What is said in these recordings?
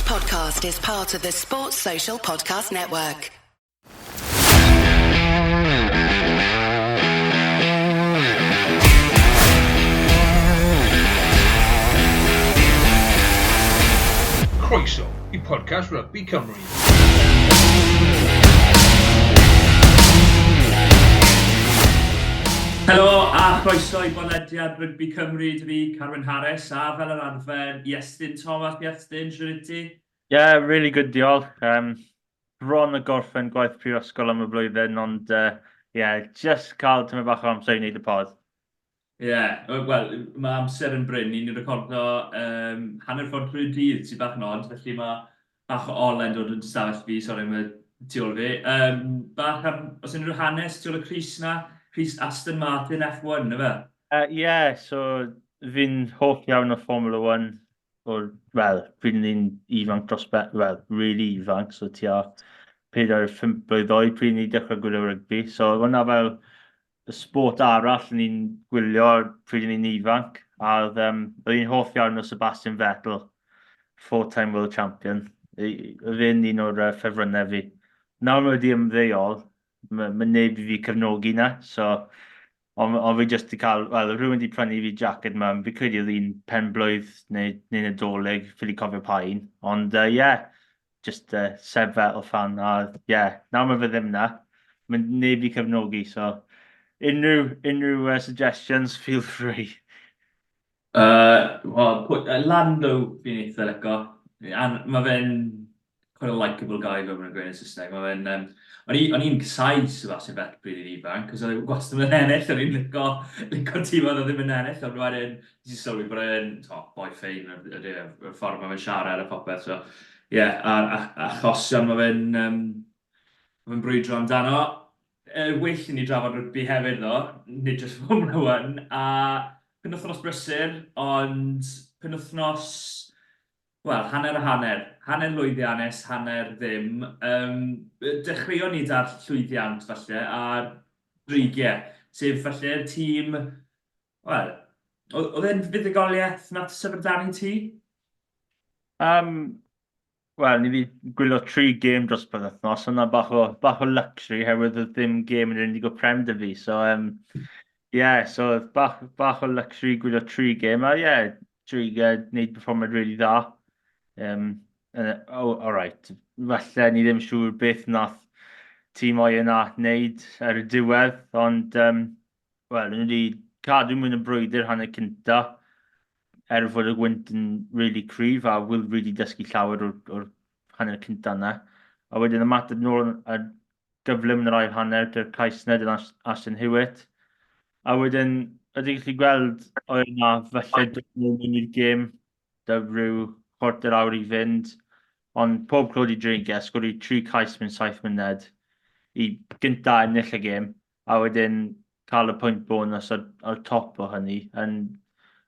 podcast is part of the Sports Social Podcast Network. Croeso i podcast Rugby Cymru. Helo a chroeso i bodlediad Rygbi Cymru, dw i Carwyn Harris a fel yr arfer Iestyn Thomas. Iestyn, shwt wyt ti? Yeah, really good, diolch. Um, bron y gorffen gwaith prifysgol am y blwyddyn, ond uh, yeah, just cael tymed bach o amser i wneud y pod. Ie, yeah, wel, mae amser yn brin. Ni'n recordo um, hanner ffordd trwy'r dydd, sy'n bach yn od, felly mae bach o ole'n dod yn stafell fi, sori am y tu ôl fi. Um, bach am, os unrhyw hanes tu ôl y crys na, crys Aston Martin F1, na fe? Ie, uh, yeah, so fi'n hoff iawn o Formula 1, o'r, wel, pryd o'n i'n ifanc dros ben, wel, really ifanc, so tua 4-5 blwydd oed pryd o'n i'n dechrau gwylio rygbi. So hwnna fel y sport arall o'n i'n gwylio pryd o'n i'n ifanc, a oedd, um, oedd i'n hoff iawn o Sebastian Vettel, four-time world champion. Oedd e'n un o'r uh, ffefrynnau fi. Nawr mae wedi ymddeol, mae, mae neb i fi cefnogi na, so Ond, ond fi jyst 'di cael, wel, rhywun 'di prynu fi jacket 'ma, fi'n credu oedd un penblwydd neu, neu Nadolig, ffili cofio pa un. Ond ie, uh, yeah, just uh, Seb Vettel fan, a ie, yeah, nawr mae fe ddim na. Mae neb i cefnogi, so unrhyw, unrhyw uh, suggestions, feel free. Uh, Wel, Lando fi'n eitha lico. Mae fe'n quite a likeable guy fel maen nhw'n gweud yn Saesneg. Mae fe'n... Um, o'n i'n i'n casáu Sebastian Vettel pryd i'n ifanc, cos oedd e gwastad yn ennill, o'n i'n lico, lico tîm oedd e ddim yn ennill, ond wedyn nes i sylwi bod e'n oh, boi ffein, y, y, y ffordd mae fe'n siarad a popeth, so ie, yeah, a'r achosion mae fe'n um, ma fe'n brwydro amdano. Uh, well i ni drafod rygbi hefyd ddo, nid just Formula One, a penwythnos brysur, ond penwythnos, wel, hanner a hanner. Hanner lwyddiannus, hanner ddim. Um, dechreuon ni da'r llwyddiant falle, a'r dreigiau, sef falle'r tîm, wel, oedd e'n fuddugoliaeth nath syfrdanu ti? Um, Wel, ni wedi gwylio tri gêm dros y penwythnos, hwnna bach o, bach o luxury, herwydd oedd ddim gêm yn yr Indigo Prem 'da fi. So, um, yeah, so bach, bach o luxury gwylio tri gêm, a yeah, tri uh, wneud perfformiad really dda. Um, uh, oh, all right, falle ni ddim siŵr beth nath tîm o'i yna wneud ar y diwedd, ond um, wel, nhw wedi cadw mewn y brwydr hanner cynta, er fod y gwynt yn really cryf a Will really dysgu llawer o'r, or hanner cynta yna. A wedyn ymateb nôl yn gyflym yn yr ail hanner dy'r cais yna dyn Ashton Hewitt. A wedyn, ydych chi'n gallu gweld oedd yna falle dod nôl mewn i'r gêm 'da rhyw chwarter awr i fynd, ond pob clod i Dreigiau, sgori tri cais mewn saith munud i gynta ennill y gêm, a wedyn cael y pwynt bonus ar, ar top o hynny yn,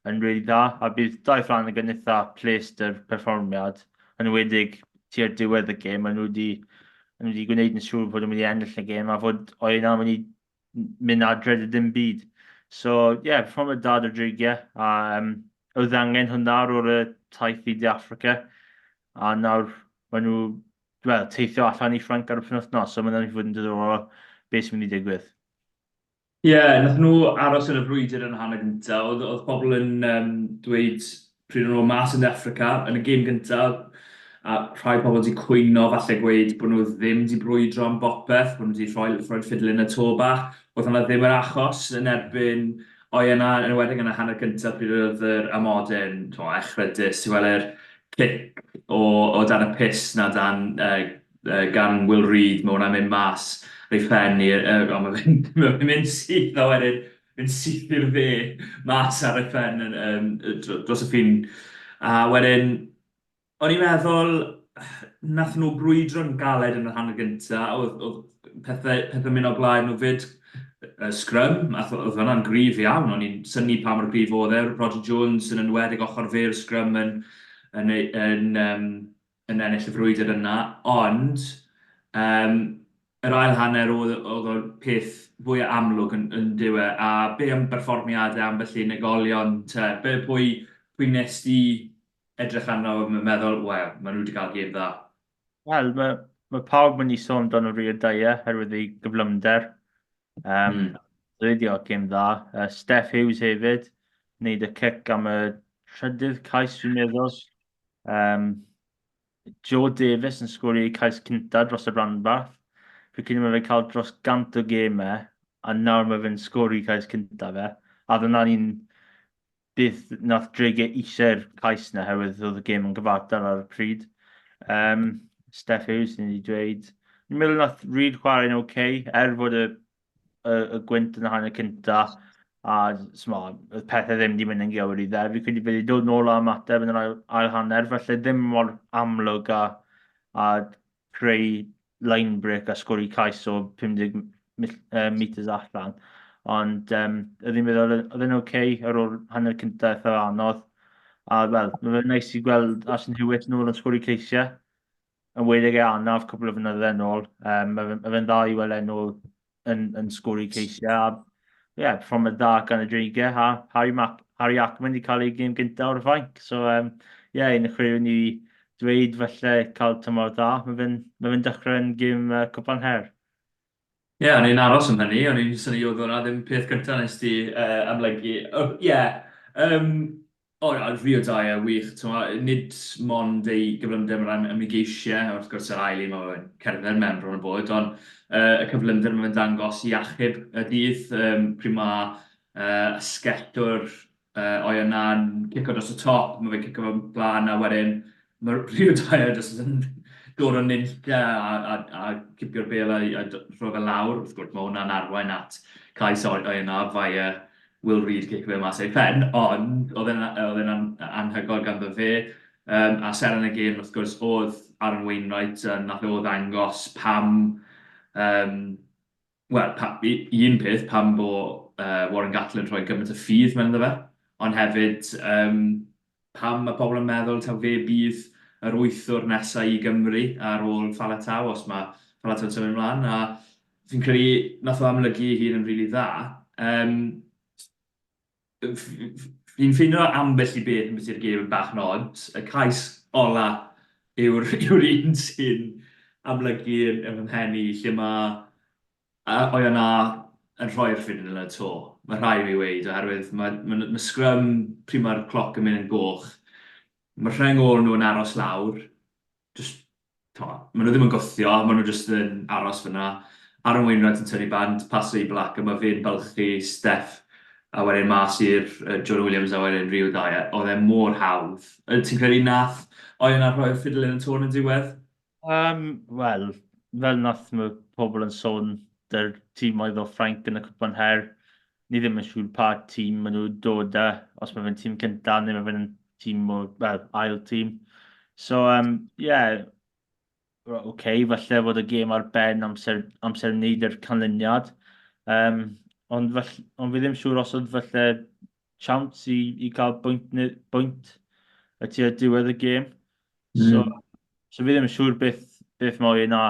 yn really dda. A bydd Dai Flanagan eitha pleased yr perfformiad, yn enwedig tua'r diwedd y gêm, maen nhw wedi, maen nhw wedi gwneud yn siŵr fod nhw'n mynd i ennill y gêm a fod Oena mynd i mynd adre 'da dim byd. So ie, yeah, perfformiad da 'da'r Dreigiau, a um, oedd angen hwnna ar ôl y taith i De Affrica, a nawr maen nhw, wel, teithio allan i Ffrainc ar y penwythnos, so mae'n mynd i fod yn diddorol beth sy'n mynd i digwydd. Ie, yeah, nath nhw aros yn y frwydr yn y hanner gyntaf. Oedd, oedd pobl yn um, dweud pryd o'n nhw mas yn De Affrica yn y gêm gyntaf, a rhai pobl wedi cwyno falle gweud bod nhw ddim wedi brwydro am bopeth, bod nhw wedi rhoi, rhoi'r ffidl yn y to bach. Oedd hwnna ddim yr achos yn erbyn Oyena, yn enwedig yn y hanner gyntaf pryd oedd yr amodau'n echrydus. Ti'n gweld yr cic o, o dan y pyst na dan, uh, uh, gan Will Reid, mae hwnna'n mynd mas rei phen i, uh, ond mae fe'n ma fe mynd syth a wedyn mynd syth i'r dde mas ar ei phen yn, um, dros y ffin. A wedyn, o'n i'n meddwl, nath nhw brwydro'n galed yn yr hanner gynta, oedd, oedd pethau, pethau mynd o blaen nhw fyd. Y scrum, a oedd hwnna'n gryf iawn, o'n i'n synnu pa mor gryf oedd e, Roger Jones yn enwedig ochr fe'r scrum yn, yn, yn, yn, um, yn ennill y frwydr yna, ond um, yr ail hanner oedd, oedd o'r peth fwy amlwg yn, yn dyw e, a be am berfformiadau ambell i unigolion te, be, pwy, pwy nes di edrych arno a meddwl, wel, maen nhw wedi cael gêm dda? Wel, mae, mae pawb mynd i sôn amdano Rio Dyer herwydd ei gyflymder. Um, mm. Wedi o gêm dda. Uh, Steph Hughes hefyd, wneud y cic am y trydydd cais fi'n meddwl. Um, Joe Davies yn sgorio ei cais cynta dros y rhanbarth. Fi'n credu mae fe'n cael dros 100 o gemau, a nawr mae fe'n sgorio cais cynta fe. A dyna ni'n beth nath Dreigiau eisiau'r cais na, herwydd oedd y gêm yn gyfartal ar y pryd. Um, Steph Hughes, ni wedi dweud. Ni'n meddwl nath Reid chwarae'n oce, okay, er fod y y, y gwynt yn y hanner cynta, a smo, oedd pethau ddim wedi mynd yn gywir i dde. Fi credu bydd wedi dod nôl â ymateb yn yr ail, ail hanner, felly ddim mor amlwg a, a creu line break a sgori cais o 50 meters allan. Ond um, oedd hi'n meddwl, oedd e'n oce okay ar ôl hanner cyntaf eitha anodd. A wel, mae fe'n neis i gweld Ashton Hewitt nôl yn sgori ceisiau. Yn wedig ei anaf cwpl o flynydde yn ôl. Um, mae fe'n ma dda i weld e'n ôl yn, yn sgori ceisiau. A ie, yeah, perfformiad dda gan y Dreigiau. A Harry, Mac, Harry Ackerman wedi cael ei gêm gyntaf o'r fainc. So, ie, um, yeah, un o'r chwaraewyr ni dweud falle cael tymor dda. Mae fe'n ma fe dechrau yn gêm uh, Cwpan Her. Ie, yeah, o'n i'n aros am hynny, o'n i'n synnu oedd hwnna ddim peth cyntaf nes di uh, amlygu. Ie, uh, yeah. um, o, oh, Rio Dyer, wych. T'mo, nid mond ei gyflymder mae'n am ei geisiau, wrth gwrs yr ail un mae fe'n cerdded mewn bron o bod, ond uh, y cyflymder mae fe'n dangos i achub y dydd, um, pryd mae uh, ysgellwr uh, o'i yna'n cico dros y top, mae fe'n cico fe blaen a wedyn mae Rio Dyer jyst yn dod o nunlla a, a, a cipio'r bel a, a rhoi fe lawr. Wrth gwrs, mae hwnna'n arwain at cais o'i yna via Will Reid cico fe mas o'i phen, ond oedd e'n anhygoel ganddo fe. Um, a seren y gêm, wrth gwrs, oedd Aaron Wainwright, uh, nath o ddangos pam um, wel, pa, un peth, pam bo uh, Warren Gatland yn rhoi gymaint o ffydd mewn iddo fe, ond hefyd um, pam mae pobl yn meddwl taw fe bydd yr wythwr nesaf i Gymru ar ôl Faletau, os mae Faletau'n symud ymlaen, a fi'n credu nath o amlygu ei hun yn rili really dda. Um, Fi'n ffeindio ambell i beth ambiti'r gêm yn bach yn od. Y cais ola yw'r yw'r un sy'n amlygu yn, yn fy mhen i, lle mae Oyonnax yn rhoi'r ffidil yn y to. Mae rhaid i fi weud, oherwydd mae, mae, mae sgrym pryd mae'r cloc yn mynd yn goch, mae rheng ôl nhw yn aros lawr, jyst, t'mo', maen nhw ddim yn gwthio, maen nhw jyst yn aros fan'na. Aaron Wainwright yn tynnu bant, pasio i Black, a mae fe'n bylchu Steff, a wedyn mas i'r uh, Jonah Williams a wedyn Rio Dyer. Oedd e mor hawdd. Ti'n credu nath Oyonnax rhoi'r ffidil yn y tôn yn diwedd? Um, Wel, fel nath mae pobl yn sôn dy'r tîmoedd o Ffrainc yn y Cwpan Her, ni ddim yn siŵr pa tîm maen nhw'n dod â, os mae fe'n tîm cyntaf neu mae fe'n tîm o, wel, ail tîm. So, um, yeah, oce, okay, falle fod y gêm ar ben amser, amser wneud yr canlyniad. Um, ond, falle, ond fi ddim siŵr os oedd falle chance i, i cael bwynt, bwynt y tua diwedd y gêm. Mm. So, so fi ddim yn siŵr beth, beth mae yna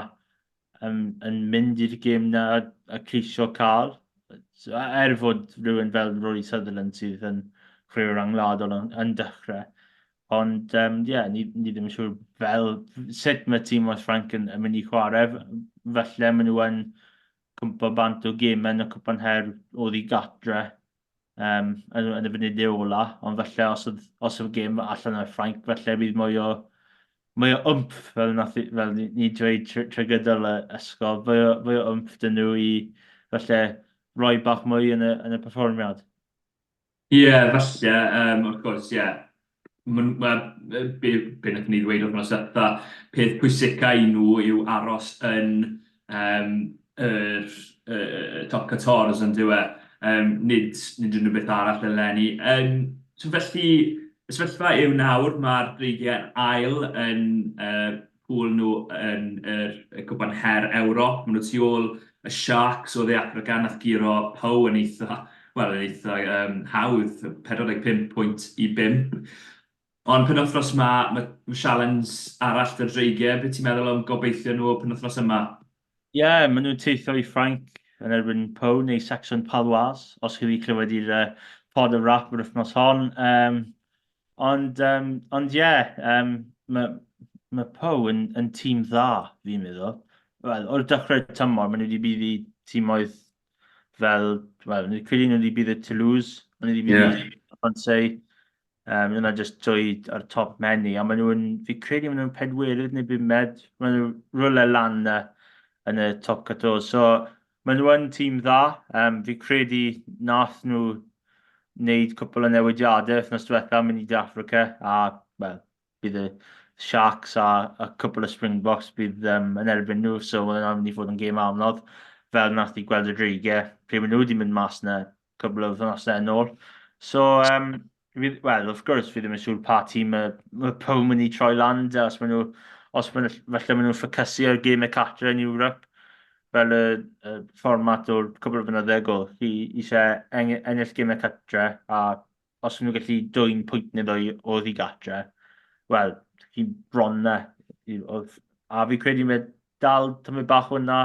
yn, yn mynd i'r gêm na a ceisio cael. So, er fod rhywun fel Rory Sutherland sydd yn chwaraewr rhyngwladol yn, yn dechrau. Ond, um, yeah, ni, ni ddim yn siŵr fel sut mae tîm West Frank yn, yn mynd i chwarae. Felly maen nhw yn cwmpo bant o gemau yn y cwpan her oddi gatre um, yn, yn y funudau ola, ond falle os oedd, os oedd gêm allan o'r Ffrainc, falle bydd mwy o, mwy o wmff, fel, nath, fel ni, ni dweud trwy, trwy gydol y ysgol, fwy o, fwy o wmff dyn nhw i falle roi bach mwy yn y, yn y perfformiad. Ie, yeah, falle, um, wrth gwrs, ie. Yeah. Ma, be, be wnaethon ni ddweud wythnos diwetha, peth pwysica i nhw yw aros yn um, yr uh, top 14 yn dyw e, um, nid, nid unrhyw beth arall eleni. Um, so felly, y sefyllfa yw nawr, mae'r Dreigiau yn ail yn uh, pŵl nhw yn yr Cwpan Her Ewrop. Maen nhw tu ôl y Sharks o Dde Affrica nath guro Pau yn eitha, wel, yn eitha um, hawdd, 45 pwynt i 5. Ond penwythnos 'ma, ma' ma' sialens arall 'da'r Dreigiau. Be ti'n meddwl am gobeithio nhw penwythnos yma? Ie, yeah, maen nhw'n teithio i Ffrainc yn erbyn Pau neu Section Paloise, os chi wedi clywed i'r uh, pod y rap yr wythnos hon. Um, Ond, um, ond ie, yeah, um, mae ma Pow yn, yn tîm dda, fi'n meddwl. Wel, o'r dechrau tymor, maen nhw wedi bydd i tîmoedd fel, wel, nhw credu nhw wedi bydd y Toulouse, maen nhw wedi bydd yeah. i Francais, um, yna jyst dwy ar top menu, a maen nhw'n, fi credu maen nhw'n pedwerydd neu bumed, maen nhw rhywle lan na yn y top 14. So, maen nhw yn tîm dda, um, fi credu nath nhw wneud cwpl o newidiadau wythnos diwetha mynd i De Affrica, a, wel, bydd y Sharks a, a cwpl o Springboks bydd um, yn erbyn nhw, so mae'n mynd i fod yn gêm anodd, fel nath i gweld y Dreigiau, pryd maen nhw wedi mynd mas na cwpl o wythnosau yn ôl. So, um, wel, wrth gwrs, fi ddim yn siŵr pa tîm mae, mae pawb mynd i troi lan da, os maen nhw, os maen nhw, falle maen nhw'n ffocysu ar gêm y catre yn Ewrop, fel y, y fformat o'r cwbl o fynydde go, chi eisiau ennill gêm y catre, a os maen nhw'n gallu dwyn pwynt neu ddwy o ddi gatre, wel, chi'n bron na. A fi credu mae dal tymor bach hwnna,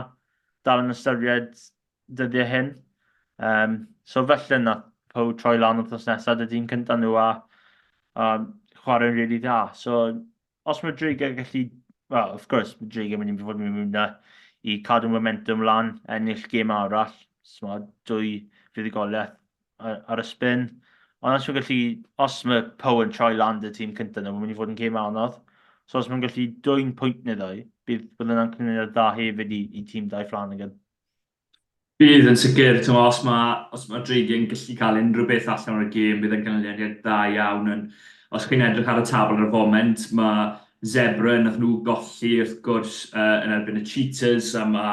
dal yn ystyried dyddiau hyn. Um, so felly na Poe troi lan wythnos nesaf dy dîm cyntaf nhw a, a chwarae'n rili really dda. So os mae Dreigiau gallu, well, of course, mae Dreigiau mynd i fod yn mynd na i cadw momentum lan, ennill gêm arall, so, dwy fuddugoliaeth ar y spin. Ond os mae'n gallu, os mae Poe yn troi lan dy tîm cyntaf nhw, mae'n mynd i fod yn gêm anodd. So os mae'n gallu dwyn pwynt neu ddwy, bydd, bydd yna'n cynnydd dda hefyd i, i tîm Dai Flanagan. Bydd yn sicr, t'mo' os ma' os ma' Dreigiau'n gallu cael unrhyw beth allan o'r gêm, bydd e'n ganlyniad dda iawn. Yn, os chi'n edrych ar y tabl ar y foment, ma' Zebre, nath nhw golli wrth gwrs uh, yn erbyn y Cheetahs, a ma'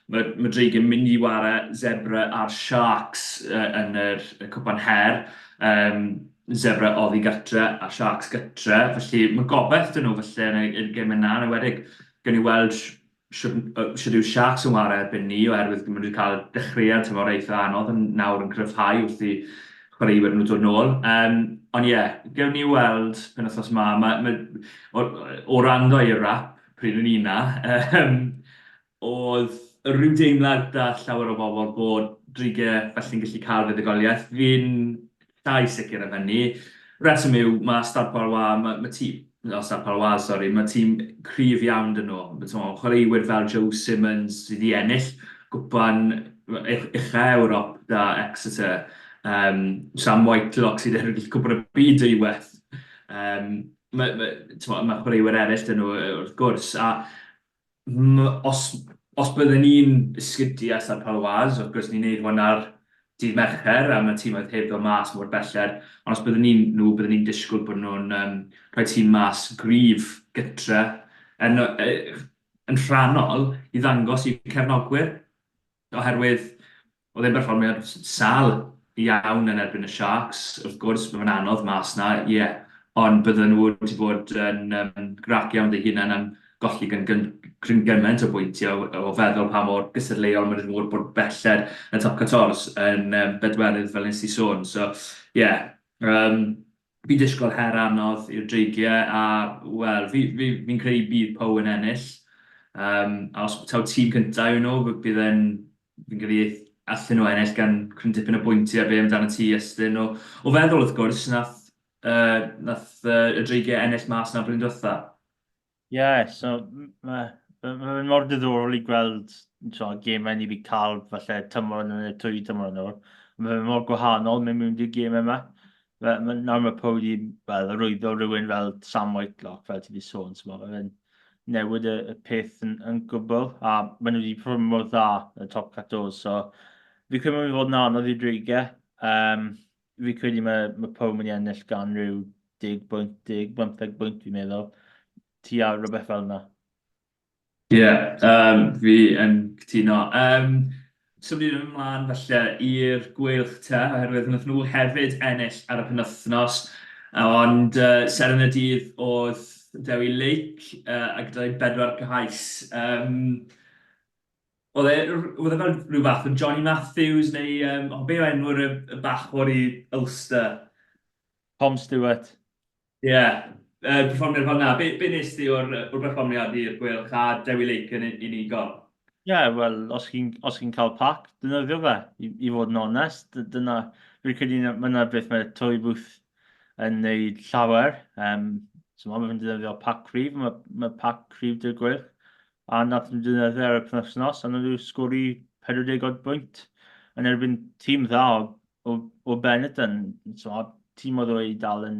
ma' ma' Dreigiau'n mynd i ware Zebre a'r Sharks uh, yn yr, y Cwpan Her. Um, Zebre oddi gartre a Sharks gytre, felly mae gobaith dyn nhw felly yn y, y gêm yna, yn enwedig gawn ni weld shwd yw Sharks yn ware erbyn ni, oherwydd maen nhw wedi cael dechreuad tymor eitha anodd yn nawr yn cryfhau wrth i chwaraewyr nhw dod nôl. Um, ond ie, yeah, gewn ni weld penwythnos ma. ma, ma o, o rando i'r rap pryd o'n i na, um, oedd rhyw deimlad da llawer o bobl bod Dreigiau felly'n gallu cael fuddugoliaeth. Fi'n llai sicr am hynny. Rheswm yw, mae Stade Palois, mae, mae tîm, o Stade Palois, sori, mae tîm cryf iawn dyn nhw. Mae chwaraewyr fel Joe Simmonds sydd wedi ennill gwpan ucha Ewrop da Exeter. Um, Sam Whitelock sydd wedi ennill cwpan y byd dwywaith. Um, mae, mae, mae chwaraewyr eraill dyn nhw wrth gwrs. A Os, os bydden ni'n ysgydu ar Stade Paloise, wrth gwrs ni'n neud hwn ar dydd Mercher a mae tîmoedd heb ddod mas mor belled, ond os bydden ni'n nhw, bydden ni'n disgwyl bod nhw'n um, rhoi tîm mas gryf gytre yn, yn rhannol i ddangos i'w cefnogwyr. Oherwydd oedd e'n berfformiad sâl iawn yn erbyn y Sharks, wrth gwrs, mae fe'n anodd mas 'na, ie, ond bydden nhw wedi bod yn um, grac iawn dy hunain am golli gan cryn gymaint o bwyntiau o, o feddwl pa mor gystadleuol mae wedi bod belled yn top 14 yn um, bedwerydd fel nes i sôn. So, ie, yeah, um, Fi'n disgwyl her anodd i'r Dreigiau a, wel, fi, fi, fi'n credu bydd Poe yn ennill. Um, a os taw tîm cyntaf yw nhw, bydd e'n, fi'n credu allan nhw ennill gan cryn dipyn o bwyntiau. Be amdano ti, Iestyn? O, o feddwl, wrth gwrs, nath, uh, nath uh, y Dreigiau ennill mas na blwyddyn diwetha. Ie, yeah, so mae ma fe'n mor diddorol i gweld so, gemau ni wedi cael falle tymor yn y twy tymor yn ôl. Mae fe'n mor gwahanol mynd mewn i'r gemau yma. Fe, ma, nawr mae pawb wedi well, arwyddo rhywun fel Sam Whitelock, fel ti wedi sôn, so mae fe'n newid y, y peth yn, yn gwbl, a maen nhw wedi perfformio mor dda yn y top 14, so fi credu mae'n fod yn anodd i Dreigiau. Um, fi credu mae, mae pawb mynd i ennill gan rhyw 10 bwynt, 10, 15 bwynt fi'n meddwl. Ti a rhywbeth fel yna. Ie, yeah, um, fi yn cytuno. Um, symud ymlaen falle i'r Gweilch te, oherwydd wnaeth nhw hefyd ennill ar y penwythnos, ond uh, seren y dydd oedd Dewi Lake uh, a gyda'i bedwar cais. Um, Oedd e, oedd e fel rhyw fath o Johnny Matthews neu um, oh, be yw enw'r y, y bachwr i Ulster? Tom Stewart. Ie, yeah. uh, perfformiad fel na. Be, be nes ti o'r, or perfformiad i'r Gweilch a Dewi Lake yn unigol? Ie, yeah, wel, os chi'n chi cael pac, defnyddio fe, i, i fod yn onest. Dyna, fi'n credu mae yna beth mae Tory Booth yn neud llawer. Um, so mae fe'n defnyddio pac cryf, mae, mae pac cryf dy'r gwych. A nath nhw defnyddio ar y penwythnos, a nhw sgori 40 odd bwynt yn erbyn tîm dda o, o, o Benetton. So, tîm oedd o Eidal yn,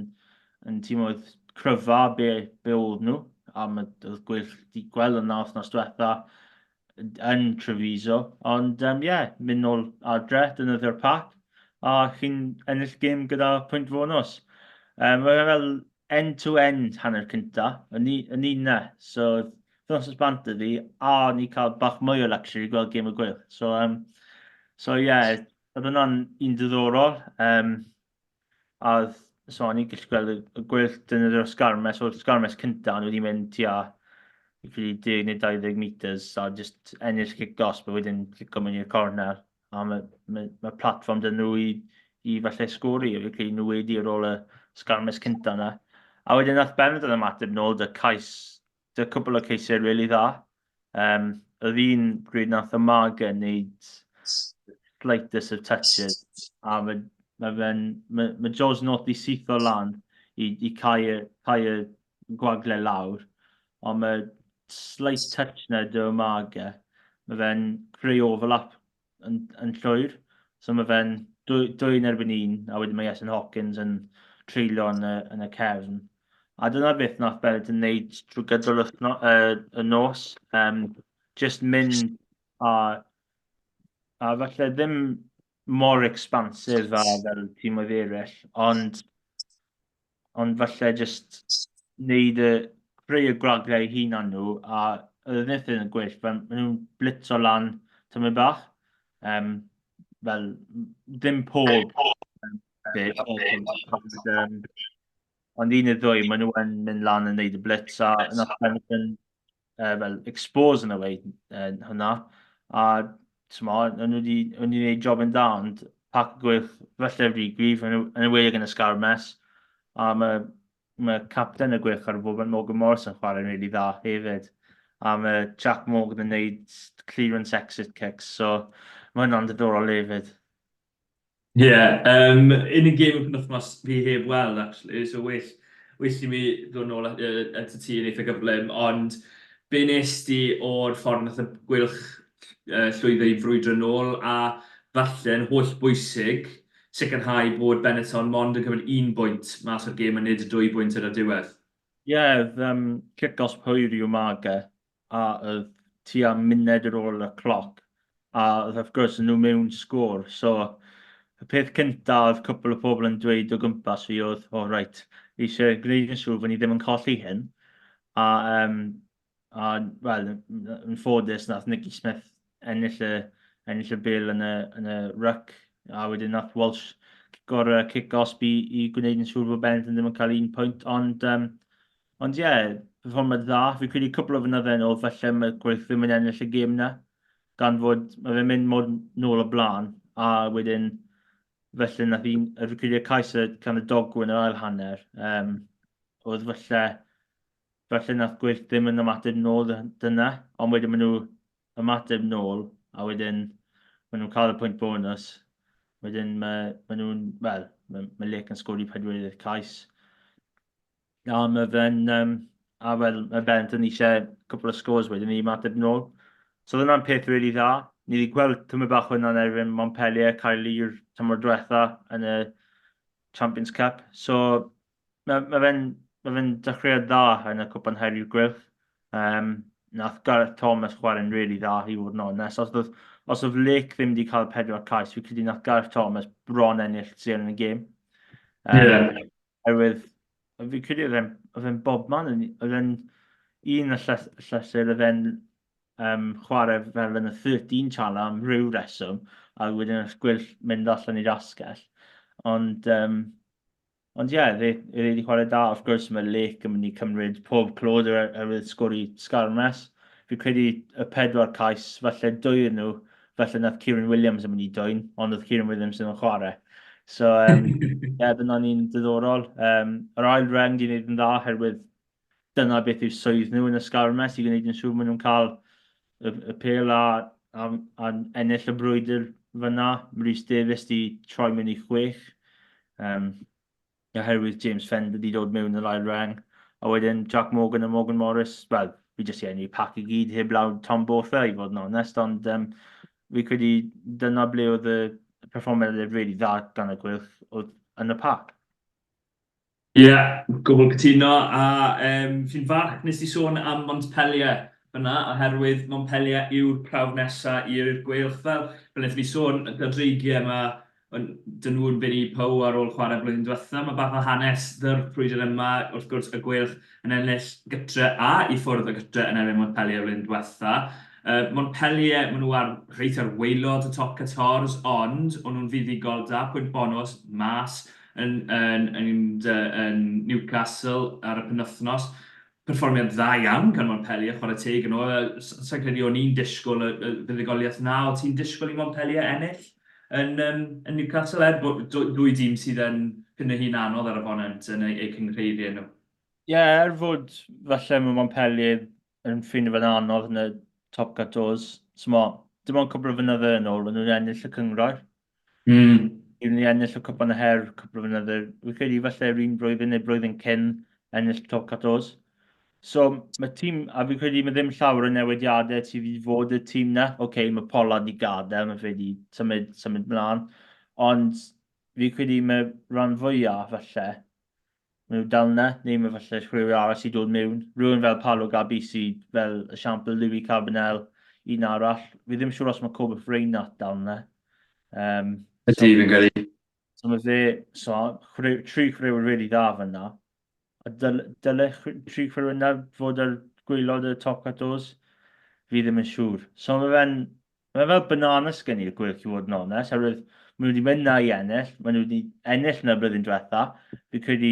yn tîm oedd cryfa be, be oedd nhw. A mae oedd gwych di gweld yna wythnos diwetha yn Treviso. Ond ie, um, yeah, mynd nôl adre, defnyddio'r pac, a chi'n ennill gêm gyda pwynt fonws. Um, Mae'n fel end-to-end hanner cynta, yn un na. So, wythnos bant y fi, a ni cael bach mwy o luxury gweld gêm y Gweilch. So, um, so yeah, oedd hwnna'n un diddorol. Um, a oedd, so o'n i'n gallu gweld y, y Gweilch defnyddio'r sgarmes, o'r sgarmes cynta, o'n wedi mynd tua i credu 10 neu 20 metres, a just ennill cic gosb, a wedyn cico mewn i'r cornel. A mae, mae, mae platfform dyn nhw i, i falle sgori, a fi'n credu nhw wedi ar ôl y sgarmes cynta yna. A wedyn nath Benetton ymateb nôl dy cais, dy cwpl o ceisiau really dda. Um, oedd un pryd nath Umaga wneud slightest of touches, a mae, mae fe'n, mae, mae George North di sytho lan i, i cau y, cau y gwagle lawr, ond mae slight touch na dy Umaga, mae fe'n creu overlap yn, yn llwyr. So mae fe'n dwy, dwy yn erbyn un, a wedyn mae Iestyn Hawkins yn treulio yn y, yn y cefn. A dyna beth nath Benetton wneud trwy gydol y, uh, y nos. Um, just mynd a, a falle ddim mor expansive a fel tîmoedd eraill, ond ond falle jyst wneud y, creu y gwragliau eu hunan nhw, a oedd y yn y Gweilch, fel maen nhw'n blitzo lan tymed bach, um, fel ddim pob bit, ond, um, ond un neu ddwy, maen nhw yn mynd lan yn neud y blitz, a nath Benetton uh, fel expose yn y way uh, hwnna, a t'mo, o'n nhw wedi o'n nhw wedi gwneud job yn da, ond pac y Gweilch falle rhy gryf, yn enwedig yn y sgarmes, a mae, mae capten y Gweilch ar y foment, Morgan Morris yn chwarae'n really dda hefyd. A mae Jack Morgan yn gwneud clearance exit kicks, so mae hwnna'n diddorol hefyd. Ie, yeah, um, unig gêm y penwythnos fi heb weld, actually, so well, well i mi ddod nôl at, at y ti yn eitha gyflym, ond be nes di o'r ffordd nath y Gweilch uh, llwyddo i frwydro nôl, a falle yn holl bwysig, sicrhau bod Benetton mond yn cymryd un bwynt mas o'r gêm a nid y dwy bwynt ar y diwedd? Ie, yeah, um, cic-osb hwyr i Umaga, a oedd tua munud ar ôl y cloc, a oedd wrth gwrs nhw mewn sgôr, so y peth cynta oedd cwpl o pobl yn dweud o gwmpas fi oedd, oh reit, eisiau gwneud yn siŵr bod ni ddim yn colli hyn, a, um, a wel, yn ffodus nath Nicky Smith ennill y, ennill y bêl yn y, yn y ruck, a wedyn nath Walsh cico'r uh, cic osb i, i gwneud yn siŵr bod Benetton ddim yn cael un pwynt, ond um, Ond ie, perfformiad dda. Fi'n credu cwpl o flynydde yn ôl, falle mae Gweilch ddim yn ennill y gêm 'na, gan fod mae fe'n mynd mor nôl o blaen, a wedyn felly nath un, fi'n credu y cais y gan y dogwyn yr ail hanner, um, oedd falle, falle nath Gweilch ddim yn ymateb nôl dyna, ond wedyn maen nhw ymateb nôl, a wedyn maen nhw'n cael y pwynt bonus. Wedyn mae, maen nhw'n, wel, mae, mae Lake yn sgori pedwerydd cais. A mae fe'n, um, a wel, mae Benetton eisiau cwpl o scores wedyn i ymateb nôl. So oedd hwnna'n peth really dda. Ni wedi gweld tymed bach o hwnna'n erbyn Montpellier, Caerlŷr tymor diwetha yn y Champions Cup. So mae, mae fe'n mae fe'n dechreuad dda yn y Cwpan Her i'r Gweilch. Um, nath Gareth Thomas chwarae'n really dda i fod yn onest. Os oedd, os oedd Lake ddim wedi cael pedwar cais, fi credu nath Gareth Thomas bron ennill seren yn y gêm. Um, yeah. Oherwydd, fi'n credu oedd e'n oedd e'n bobman, oedd e'n un y llythyr oedd e'n um, chwarae fel yn y 13 channel am ryw reswm, a wedyn wrth Gweilch mynd allan i'r asgell. Ond, um, ond ie, yeah, fe wedi chwarae da. Wrth gwrs, mae Lake yn mynd i cymryd pob clod oherwydd sgori sgarmes. Fi'n credu y pedwar cais, falle dwy nhw, falle nath Kieran Williams yn mynd i dwyn, ond oedd Kieran Williams ddim yn chwarae. So, um, yeah, dyna ni'n diddorol. Um, yr ail reng di wneud yn dda, herwydd dyna beth yw swydd nhw yn y sgarmes, i gwneud yn siŵr maen nhw'n cael y, y pêl a, a, a ennill y brwydr fyna. Rhys Davies di troi mewn i chwech. Um, Oherwydd James Fender wedi dod mewn yn ail reng. A wedyn Jack Morgan a Morgan Morris, wel, fi jyst i enwi pac i gyd heb law Tom Botha i fod yn onest, ond um, fi credu dyna ble oedd y perfformiad really dda gan y Gweilch oedd yn y pac. Ie, yeah, gwbl cytuno, a um, fi'n falch nes i sôn am Montpellier fyna, oherwydd Montpellier yw'r prawf nesaf i'r Gweilch. Fel, fel wnaethon ni sôn, y dreigiau yma, dyn nhw'n fynd i Pau ar ôl chwarae blwyddyn diwetha. Mae bach o hanes ddyr frwydr yma, wrth gwrs, y Gweilch yn ennill gytre a i ffwrdd o gytre yn erbyn Montpellier flwyddyn diwetha. Montpellier, maen nhw ar reit ar waelod y top 14, ond o'n nhw'n fuddugol da, pwynt bonws mas yn, yn, yn, yn Newcastle ar y penwythnos. Perfformiad dda iawn gan Montpellier, chwarae teg yn ôl. Sa'n credu o'n i'n disgwyl y, y fuddugoliaeth na, o ti'n disgwyl i Montpellier ennill yn, um, yn Newcastle, er bod dwy dîm sydd yn ffindo hi'n anodd ar y foment yn eu, eu cynghreiriau nhw. Ie, yeah, er fod falle mae Montpellier yn ffindo fe'n anodd yn y top 14, so mo, dim ond cwbl o fynydde yn ôl, o'n nhw'n ennill y cynghrair. I'n ni ennill y Cwpan y Her cwpl o flynydde. Fi'n credu falle'r un blwyddyn neu blwyddyn cyn ennill top 14. So mae tîm, a fi'n credu mae ddim llawer o newidiadau sydd wedi fod y tîm na. Oce, okay, mae Pollard i gadael, mae fe wedi symud, symud mlaen. Ond fi'n credu mae rhan fwyaf falle Maen nhw dal 'na, neu mae falle rhywun arall sy'n dod mewn. Rhywun fel Paolo Gabisi, fel esiampl Louis Carbonell, un arall. Fi ddim siŵr os mae Cobus Reinach dal 'na. Um, Ydy, so, fi'n credu. So mae fe, so, chwre, tri chwaraewr really dda fyna. A dyl, dyle tri chwaraewr yna fod ar gwaelod y top 14? Fi ddim yn siŵr. So mae fe'n Mae fel banana skin i'r Gweilch i fod yn onest, oherwydd maen nhw wedi mynd 'na i ennill, maen nhw wedi ennill 'na blwyddyn diwetha. Fi'n credu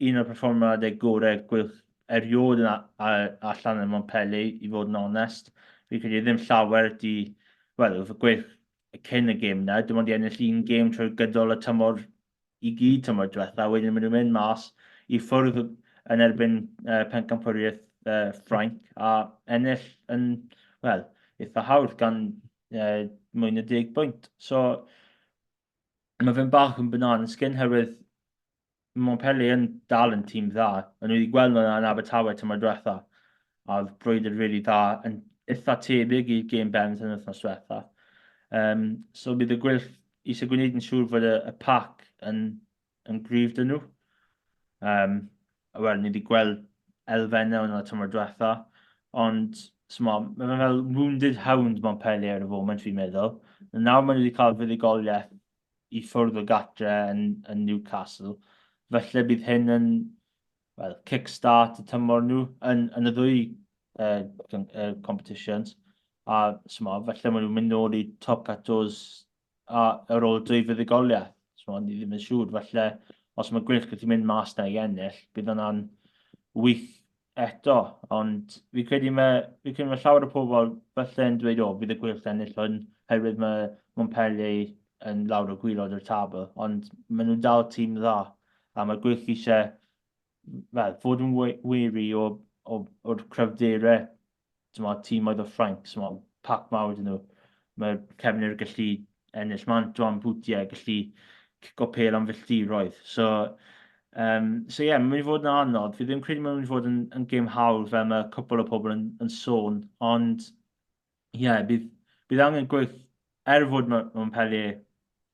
un o'r perfformiadau gorau Gweilch erioed yn allan yn Montpellier, i fod yn onest. Fi'n credu ddim llawer di, wel, oedd y Gweilch cyn y gêm 'na, dim ond i ennill un gêm trwy gydol y tymor i gyd tymor diwetha, wedyn maen nhw'n mynd mas i ffwrdd yn erbyn uh, pencampwriaeth uh, Ffrainc a ennill yn, wel, eitha hawdd gan uh, mwy na deg bwynt. So, mae fe'n bach yn banana skin herwydd Montpellier yn dal yn tîm dda. O'n nhw wedi gweld nhw yn Abertawe tymor diwetha. A oedd brwydr really dda yn eitha tebyg i'r gêm Benz yn wythnos diwetha. Um, so bydd y Gweilch eisiau gwneud yn siŵr fod y, y pac yn, yn gryf dyn nhw. Um, Wel, ni wedi gweld elfennau o'n tymor diwetha, ond smo, mae fe fel wounded hound Montpellier ar y foment fi'n meddwl. Nawr maen nhw wedi cael fuddugoliaeth i ffwrdd o gatre yn, yn Newcastle. Felly bydd hyn yn well, kick-start y tymor nhw yn, yn y ddwy uh, uh, competitions. A smo, felly maen nhw'n mynd nôl i top 14 a ar ôl dwy fuddugoliaeth. So, ni ddim yn siŵr. Felly, os mae Gweilch gallu mynd mas na i ennill, bydd hwnna'n wych eto. Ond fi credu mae, fi credu mae llawer o pobl falle yn dweud, o, bydd y Gweilch ennill hwn, herwydd mae Montpellier yn lawr o gwylod o'r tabl. Ond maen nhw'n dal tîm dda, a mae Gweilch eisiau wel, fod yn wary o, o, o'r cryfderau t'mod, tîmoedd o Ffrainc, t'mod, pac mawr 'dyn nhw. Mae'r cefnwyr gallu ennill manto am bwtiau, gallu cico pêl am filltiroedd. So, um, so ie, yeah, mae'n mynd i fod yn anodd. Fi ddim credu mae'n mynd i fod yn, yn gêm hawdd fel mae cwpl o pobl yn, yn sôn, ond ie, yeah, bydd, bydd angen gweith, er fod Montpellier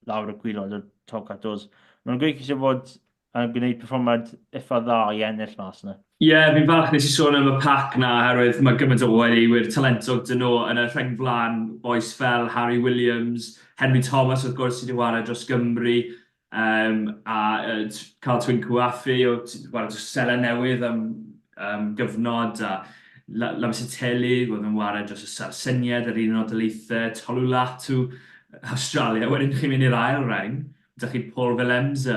lawr y gwylod o'r top 14, mae'n gweith eisiau fod yn gwneud perfformiad eitha dda i ennill mas yna. Ie, yeah, fi'n falch nes i sôn am y pac na, oherwydd mae gymaint o chwaraewyr talentog dyn nhw yn y rheng flaen, bois fel Harry Williams, Henry Thomas wrth gwrs sydd wedi chwarae dros Gymru, Um, a uh, Carl Twinkuafi, o chwarae dros Seland Newydd am um, gyfnod, a Lamositeli, oedd yn chwarae dros y Sarsyniad, yr Unol Daleithiau, Tolu Latu, Australia. Wedyn chi'n mynd i'r ail reng, ydych chi Paul Willemse,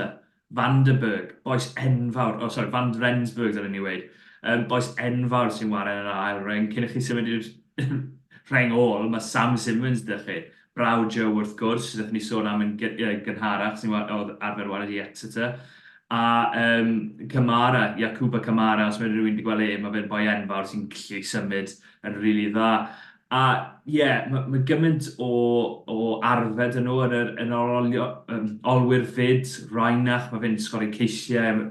Vanderberg, boes enfawr, oh sorry, Van Rensburg dylen ni weud, um, boes enfawr sy'n chwarae yn yr ail reng, cyn i chi symud i'r rheng ôl, mae Sam Simmonds 'da chi, brawd Joe wrth gwrs, wnaethon ni sôn am yn gynharach, sy'n oedd arfer wared i Exeter, a um, Kamara, Yacouba Kamara, os mae rhywun wedi gweld e, mae fe'n boi enfawr sy'n gallu symud yn rili really dda. A ie, yeah, mae ma gymaint o, o arfer dyn nhw yn yr, yn yr olio, um, olwyr fyd, Reinach, mae fe'n sgori ceisiau am,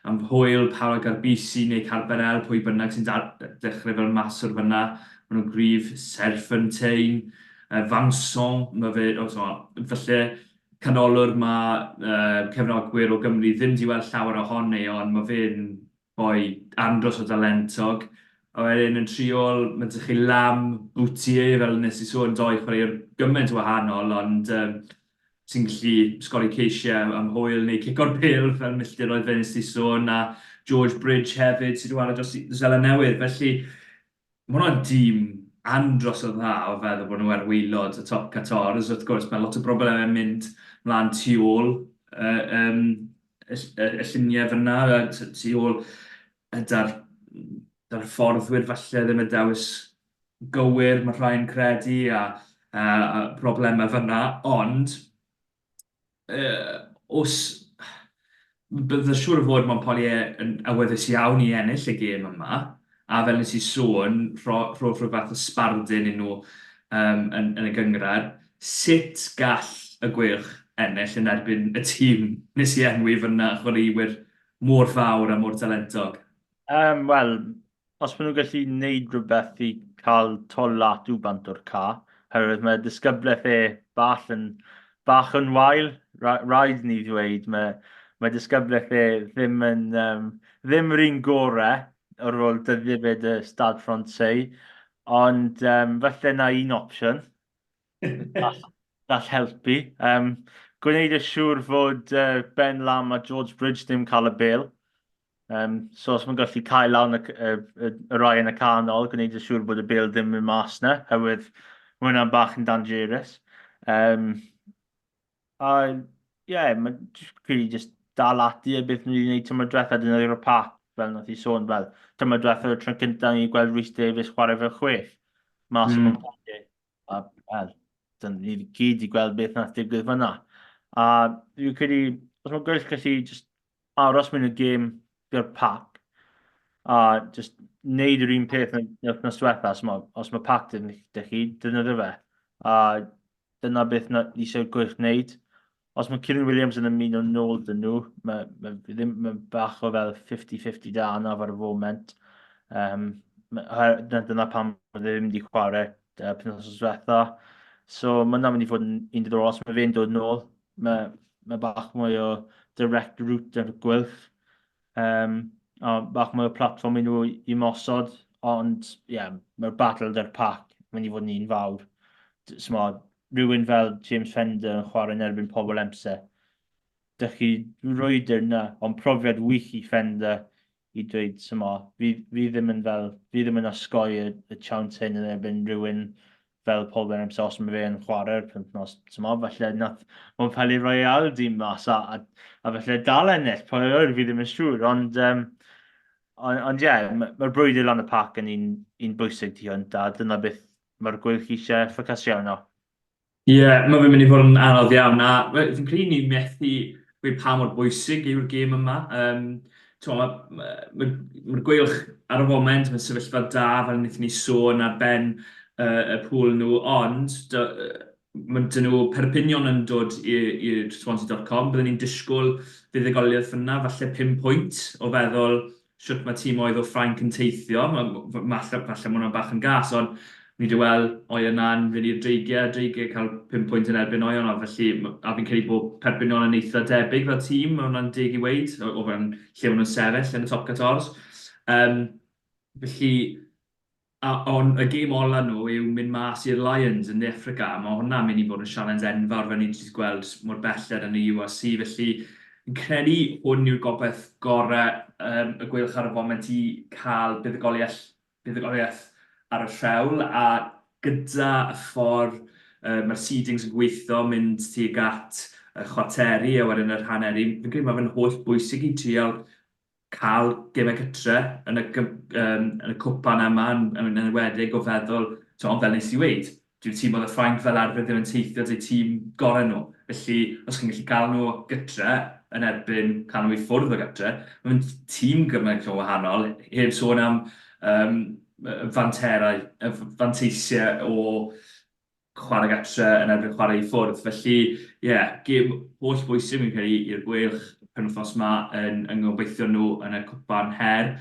am hwyl, Paolo Garbisi neu Carbonell, pwy bynnag sy'n dechrau fel maswr fyna, maen nhw'n gryf, Serfontein, uh, Vincent, mae fe, oh, so, falle canolwr mae uh, cefnogwyr o Gymru ddim wedi weld llawer ohoni, ond mae fe'n boi andros o dalentog. A wedyn yn triol, mae 'da chi Lam, Boutier, fel nes i sôn, doi chwaraewr gymaint o wahanol, ond um, sy'n gallu sgori ceisiau am hwyl neu cico'r pêl fel milltiroedd fel nes i sôn, a George Bridge hefyd sydd wedi chwarae dros Seland Newydd. Felly, Mae hwnna'n dîm andros o dda o feddwl bod nhw ar waelod y top 14. Wrth gwrs, mae lot o broblemau'n mynd mlaen tu ôl uh, um, y, y, y lluniau fyna, tu ôl da'r, da'r fforddwyr falle ddim y dewis gywir, mae rhai'n credu, a, a, a problemau fyna, ond uh, os bydde siŵr o fod Montpellier yn awyddus iawn i ennill y gêm yma, a fel nes i sôn, rho, rho rhyw fath o sbardun i nhw um, yn, yn y gynghrair. Sut gall y Gweilch ennill yn erbyn y tîm nes i enwi fyna, chwaraewyr mor fawr a mor talentog? Um, Wel, os maen nhw'n gallu gwneud rhywbeth i cael Tol Latu bant o'r ca, oherwydd mae disgyblaeth e bach yn, bach yn wael, rhaid ni ddweud, mae, mae disgyblaeth e ddim yn, um, ddim yr un gorau ar ôl dyddiau fe dy Stade Francais, ond um, falle na un opsiwn. Gall, gall helpu. Um, gwneud y siŵr fod uh, Ben Lam a George Bridge ddim cael y bel. Um, so os mae'n gallu cael lawn y, y, y, y rai yn y canol, gwneud yn siŵr bod y bêl ddim yn mas na, herwydd mae hwnna'n bach yn dangerous. Um, a ie, yeah, mae'n credu just dal ati a beth nhw wedi gwneud tymor diwetha, dyna yw'r pac, fel nath i sôn, fel tymor diwetha o'r tro cyntaf ni gweld Rhys Davies chwarae fel chwech, mas mm. o'n Montpellier. A, wel, dyna ni gyd i gweld beth nath digwydd fyna. A dwi'n credu, os mae'n gweith gallu just aros mewn y gêm gyda'r pac a just wneud yr un peth na wythnos diwetha, os mae, os mae pac dyn chi, defnyddio fe. A dyna beth na ni eisiau gwych wneud. Os mae Kieran Williams yn ymuno nôl dyn nhw, mae, mae, ddim, mae bach o fel 50-50 da anaf ar y foment. Um, dyna pam mae ddim wedi chwarae uh, penwythnos diwetha. So mae hwnna'n mynd i fod yn un diddorol. Os mae fe'n dod nôl, mae, mae bach mwy o direct route ar y Gweilch. Um, a bach mwy o platfform i nhw i mosod, ond ie, yeah, mae'r battle dy'r pac yn mynd i fod yn un fawr. Smo, rhywun fel James Fender yn chwarae yn erbyn pobl Emse. Dych chi rwydr yna, ond profiad wych i Fender i dweud, smo, fi, fi ddim yn fel, fi ddim yn osgoi y, y chance hyn yn erbyn rhywun fel Paul Williams os mae fe yn chwarae'r penwythnos, t'mo, falle nath Montpellier roi ei ail dîm mas a, a, a falle dal ennill, pwy a ŵyr, fi ddim yn siŵr, ond um, ond, ond ie, yeah, mae'r ma brwydr lan y parc yn un, un bwysig tu hwnt, a dyna beth mae'r Gweilch eisiau ffocysu arno. Ie, yeah, mae fe'n mynd i fod yn anodd iawn, a fi'n credu ni methu gweud pa mor bwysig yw'r gêm yma. Um, Mae'r ma, ma, ma Gweilch ar y foment, mae'n sefyllfa da, fel wnaethon ni sôn ar ben uh, y pŵl nhw, ond mae dyn nhw Perpignan yn dod i, i Swansea.com, byddwn ni'n disgwyl fuddugoliaeth fyna, falle 5 pwynt o feddwl shwt mae timoedd o Ffrainc yn teithio. Falle, falle mae hwnna'n bach yn gas, ond ni wedi weld Oyonnax fynd i'r Dreigiau, Dreigiau cael 5 pwynt yn erbyn Oyonnax, felly, a fi'n credu bod Perpignan yn eitha debyg fel tîm, mae hwnna'n deg i weud, o, o fewn lle maen nhw'n sefyll yn y top 14. Um, felly, A, ond y gêm ola nhw yw mynd mas i'r Lions yn De Affrica, a mae hwnna'n mynd i fod yn sialens enfawr fel ni wedi gweld mor belled yn y URC, felly fi'n credu hwn yw'r gobaith gorau um, y Gweilch ar y foment i cael buddugoliaeth, buddugoliaeth ar y rhewl, a gyda y ffordd uh, mae'r seedings yn gweithio, mynd tuag at y chwarteri a wedyn yr haneri, fi'n credu mae fe'n holl bwysig i trial cael gemau gytre yn y, um, yn y cwpan yma, yn, yn enwedig o feddwl, to, fel nes i weud, dyw'r tîm oedd y Ffrainc fel arfer ddim yn teithio deu tîm gorau nhw. Felly, os chi'n gallu cael nhw gytre yn erbyn cael nhw i ffwrdd o gytre, mae'n tîm gymaint o wahanol, heb sôn am um, y fanterau, y fanteisiau o chwarae gatre yn erbyn chwarae i ffwrdd. Felly, ie, yeah, gêm holl bwysig fi'n credu i'r Gweilch penwythnos 'ma yn, yn gobeithio nhw yn y cwpan her.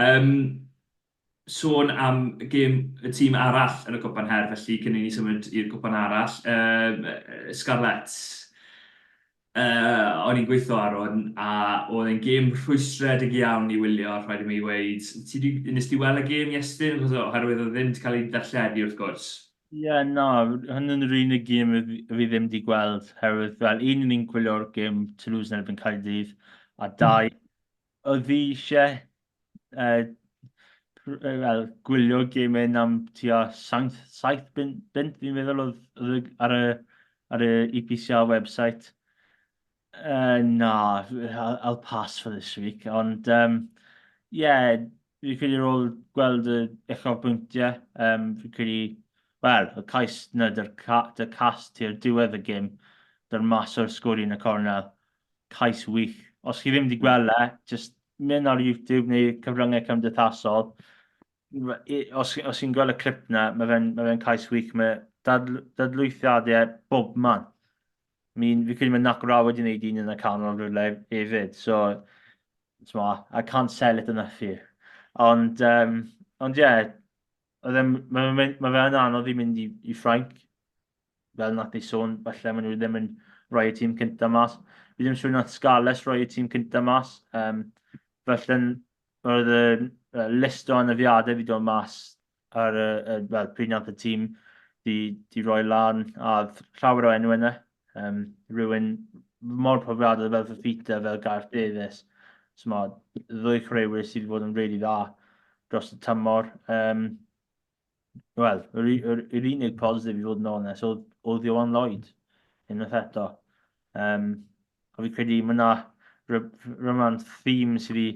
Um, sôn am gêm y tîm arall yn y cwpan her, felly cyn i ni symud i'r cwpan arall, um, Scarlets. O'n i'n gweithio ar hwn a oedd e'n gêm rhwystredig iawn i wylio, rhaid i mi weud. Ti 'di... Wnest ti weld y gêm, Iestyn? Achos oherwydd oedd e ddim 'di cael ei ddarlledu wrth gwrs. Ie, na, hwn yn yr unig gêm fi fi ddim 'di gweld, herwydd, wel, un, o'n i'n gwylio'r gêm Toulouse yn erbyn Caerdydd, a dau, oedd fi eisiau uh, wel, gwylio gêm un am tua saith, saith bunt, bunt fi'n meddwl oedd, oedd ar y, ar y EPCR website. Uh, na, I'll, I'll pass for this week. Ond, um, yeah, fi credu ar ôl gweld y uchafbwyntiau, um, fi credu, wel, y cais na dy'r ca, dy cas tu'r diwedd y gym, dy'r mas o'r sgori yn y cornel. Cais wych. Os chi ddim wedi gweld e, jyst mynd ar YouTube neu cyfryngau cymdeithasol. Os, os chi'n gweld y clip na, mae fe'n ma fe cais wych. Mae dad, dadlwythiadau bob man. I mean, fi credu mae Nakarawa wedi gwneud un yn y canol rhywle hefyd. So, I can't sell it enough here. Ond, um, ond ie, yeah, mae fe, ma fe yn anodd i mynd i, i Ffrainc. Fel nath ni sôn, falle maen nhw ddim yn rhoi y tîm cyntaf mas. Fi ddim siŵr nath Scarlets rhoi y tîm cyntaf mas. Um, felly, roedd y list o anafiadau fi dod mas ar y, y well, pryd nath y tîm di, di roi lan, a llawer o enw yna. Um, rhywun mor profiadol fel Fafita, fel Gareth Davies. So mae ddwy chwaraewyr sydd wedi bod yn really dda dros y tymor. Um, Wel, yr, yr, yr unig positif i fod yn onest oedd, oedd Ioan Lloyd, unwaith eto. Um, a fi credu mae yna rhywun theme sydd wedi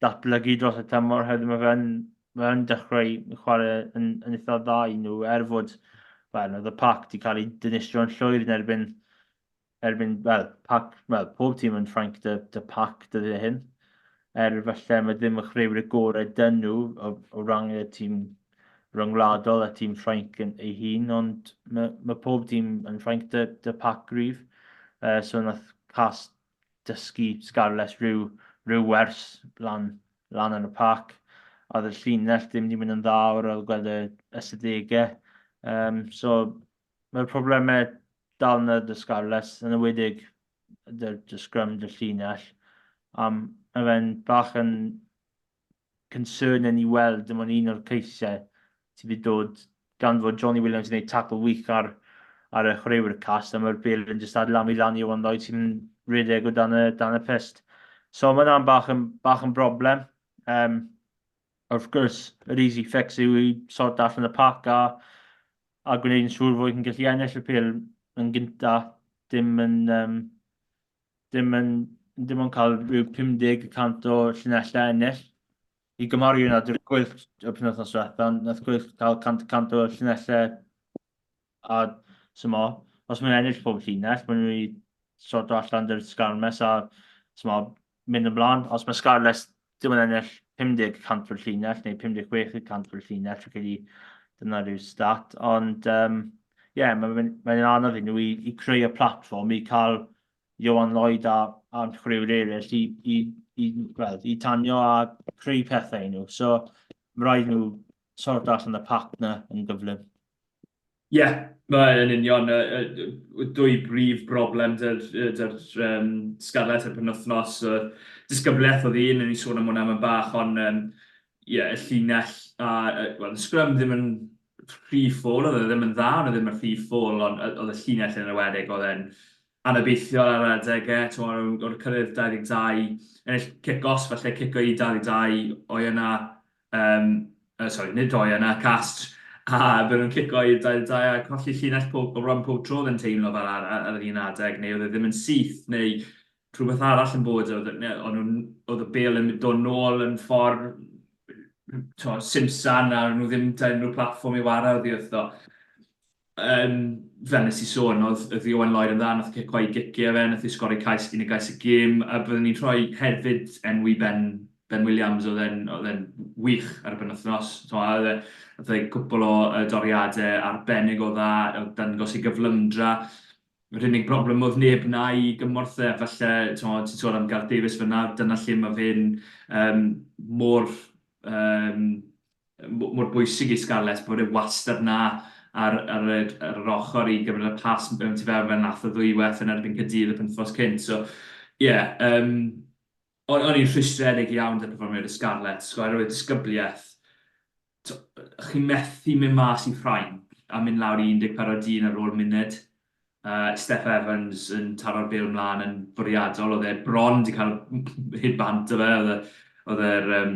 datblygu dros y tymor hefyd. Mae fe'n mae fe'n dechrau chwarae yn, yn eitha dda i nhw, er fod, wel, oedd y pac wedi cael ei dinistrio'n llwyr yn erbyn erbyn, wel, pac, wel, pob tîm yn Ffrainc dy, dy pac dyddiau hyn. Er falle mae ddim y chwaraewyr y gorau dyn nhw o, o ran y tîm rhyngwladol a tîm Ffrainc yn ei hun, ond mae, mae pob tîm yn Ffrainc dy, dy pac gryf. Uh, so nath Cas dysgu Scarlets rhyw, rhyw wers lan, lan yn y pac. A oedd y llinell ddim wedi mynd yn dda o'r ôl gweld y ystadegau. Um, so mae'r problemau dal yna dy Scarlets, yn enwedig dy, dy scrum, dy llinell. Um, mae fe'n bach yn concerning i weld dim ond un o'r ceisiau sydd wedi dod gan fod Johnny Williams yn gwneud tackle wych ar, ar y chwaraewyr cast a mae'r bel yn just adlamu lan i Owen Lloyd sy'n rhedeg o dan y, dan y pyst. So mae hwnna'n bach yn, bach yn broblem. Um, Wrth gwrs, yr easy fix yw i sort allan y pac a, a gwneud yn siŵr fod chi'n gallu ennill y pêl yn gynta, dim yn, um, dim yn, dim ond cael rhyw 50% o llinellau ennill. I gymharu hwnna, dy'r Gweilch y penwythnos diwetha, nath Gweilch cael 100% o llinellau A t'mo, os maen nhw'n ennill pob llinell, maen nhw'n mynd i sorto allan 'da'r Scarlets a t'mo, mynd ymlaen. Os mae Scarlets dim ond ennill 50 y cant o'r llinell neu 56 y cant o'r llinell, fi'n credu dyna rhyw stat. Ond um, ie, yeah, mae'n mae anodd i nhw i, i creu y platfform i cael Ioan Lloyd a, a chwaraewyr eraill i, i, i, well, i tanio a creu pethau i nhw. So, mae rhaid nhw sort allan y pac na yn gyflym. Ie, yeah, mae yn union. Dwy brif broblem dy'r dy um, Scarlets ar penwythnos. Disgyblaeth oedd un, yn ni sôn am hwnna mewn bach, ond um, yeah, y llinell a well, y scrum ddim yn rhy ffôl, oedd e ddim yn dda, ond oedd e ddim yn rhy ffôl, ond oedd y llinell yn enwedig, oedd e'n anobeithiol ar adegau, ti'n o'r cyrraedd 22, ennill cic-os, falle cico i 22, o'i yna, um, uh, sorry, nid o'i yna, Cast, a bydden nhw'n cico i'r 22 a colli llinell pob, o ran pob tro oedd yn teimlo fel ar, ar, ar yr un adeg, neu oedd e ddim yn syth, neu rhywbeth arall yn bod, oedd, oedd y bel yn dod nôl yn ffordd to, simsan, a nhw ddim 'da unrhyw platfform i wara oddi wrtho. Um, fel nes i sôn, oedd, oedd Ioan Lloyd yn dda, nath cico i giciau fe, nath i sgori cais, unig gais y gêm, a byddwn ni'n rhoi hefyd enwi Ben Ben Williams, oedd e'n oedd e'n wych ar y penwythnos. Oedd e, oedd e cwpl o doriadau arbennig o dda, oedd dangos ei gyflymdra. Yr unig broblem oedd neb 'na i gymorth e, falle, ti'n sôn am Gareth Davies fan'na, dyna lle mae fe'n um, mor, um, mor bwysig i Scarlets bod e wastad 'na ar, ar, y, ar yr ochr i gymryd y pas mewn tu fewn fel nath o ddwywaith yn erbyn Caerdydd y penwythnos cynt. So, ie, yeah, um, o'n i'n rhwystredig iawn 'da perfformiad y Scarlets, oherwydd disgybliaeth. Chi'n methu mynd mas i Ffrainc a mynd lawr i 14 dyn ar ôl munud. Steff Evans yn taro'r bêl mlaen yn fwriadol, oedd e bron 'di cael hit bant o fe, oedd e'r um,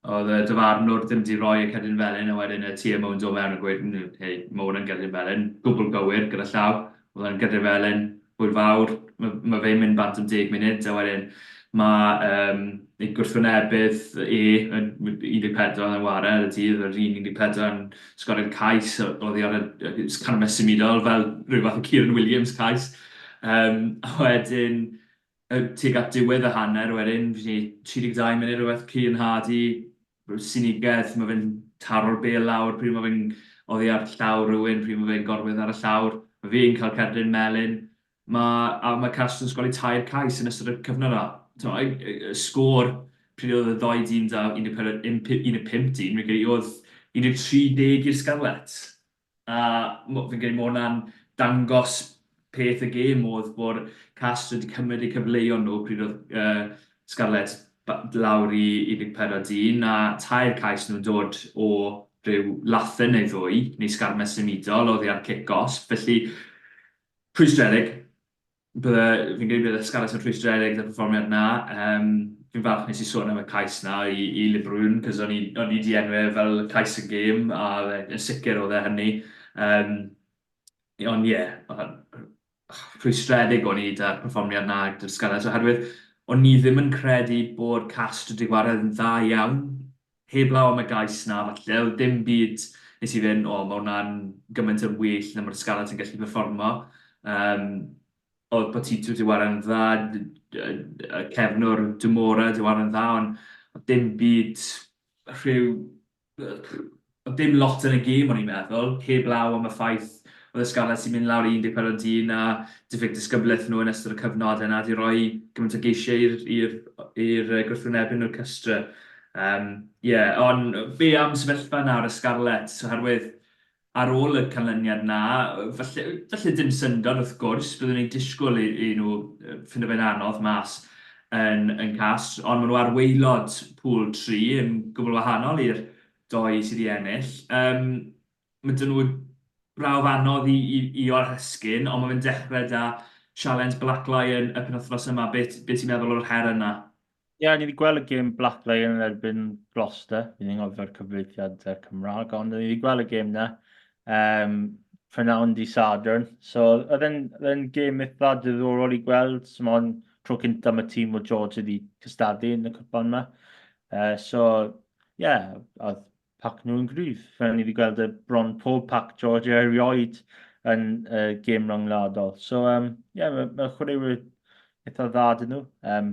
Oedd y dyfarnwr ddim 'di rhoi y cerdyn felyn a wedyn y TMO yn dod mewn a gweud hei, mae hwn yn gerdyn felyn, gwbl gywir gyda llaw, oedd e'n gerdyn felyn, hwyl fawr, mae ma fe'n mynd bant am 10 munud a wedyn mae um, ei gwrthwynebydd e yn 14 yn ware ar y dydd, yr un 14 yn sgorio'r cais oddi ar y carmes symudol fel rhyw fath o Kieran Williams cais. Um, a wedyn Tuag at diwedd y hanner wedyn, 32 munud rhywbeth, Kieran Hardy, sinigedd, mae fe'n taro'r bêl lawr pryd mae fe'n oddi ar llaw rhywun, pryd mae fe'n gorwedd ar y llawr. Mae fe'n cael cerdyn melyn. Mae, a mae Castres yn sgori tair cais yn ystod y cyfnod yna. Y, y, y sgôr pryd oedd y ddau dîm da 14, 15 dyn, fi'n credu oedd 13 i'r Scarlets. A fi'n credu mae hwnna'n dangos peth y gêm oedd bod Castres wedi cymryd eu cyfleon nhw pryd oedd uh, Scarlets lawr i 14 dyn a tair cais nhw'n dod o rhyw lathen neu ddwy, neu sgarmes symudol oddi ar cic gosb. Felly, rhwystredig, Bydde, fi'n credu bydd y Scarlets yn rhwystredig gyda'r perfformiad 'na. Yym, fi'n falch nes i sôn am y cais 'na i i Le Brun, cos o'n i o'n i 'di enwi e fel cais y gêm, a oedd e, yn sicr oedd e hynny. Yym, ond ie, rhwystredig o'n i 'da'r perfformiad 'na gyda'r Scarlets, oherwydd o'n i ddim yn credu bod Castres wedi chwarae yn dda iawn, heblaw am y gais 'na falle, oedd dim byd nes i fynd, o, mae hwnna'n gymaint yn well na mae'r Scarlets yn gallu perfformo. Um, oedd Potito wedi ware'n dda, y cefnwr Demora wedi ware'n dda, ond dim byd rhyw... Oedd dim lot yn y gêm o'n i'n meddwl, heblaw am y ffaith oedd y Scarlets yn mynd lawr i 14 dyn a diffyg disgyblaeth nhw yn ystod y cyfnod yna wedi rhoi gymaint o geisiau i'r gwrthwynebyn nhw'r Castres. Yym, ie, ond be am sefyllfa nawr y Scarlets? Oherwydd ar ôl y canlyniad 'na, falle, falle dim syndod wrth gwrs, byddwn i'n disgwyl i, i nhw ffindo fe'n anodd mas yn, yn Castres, ond maen nhw ar waelod pŵl 3 yn gwbl wahanol i'r doi sydd wedi ennill. Um, mae dyn nhw brawf anodd i, i, i oresgyn, ond mae fe'n dechrau da sialens Black Lion y penwythnos yma. Be, be ti'n meddwl o'r her yna? Ie, yeah, ni wedi gweld y gêm Black Lion yn erbyn Gloucester. Fi ddim yn gofio'r cyfieithiad Cymraeg, ond ni wedi gweld y gêm na. Um, prynawn di Sadwrn. So, oedd e'n gêm eitha diddorol i gweld. So, mae'n tro cynta mae tîm o George wedi cystadlu yn y cwpan yma. So, ie, yeah, oedd pac nhw yn gryf. Fel ni wedi gweld y bron pob pac Georgia erioed yn uh, gêm rhyngwladol. So, um, yeah, mae ma chwaraewyr eitha dda dyn nhw. Um,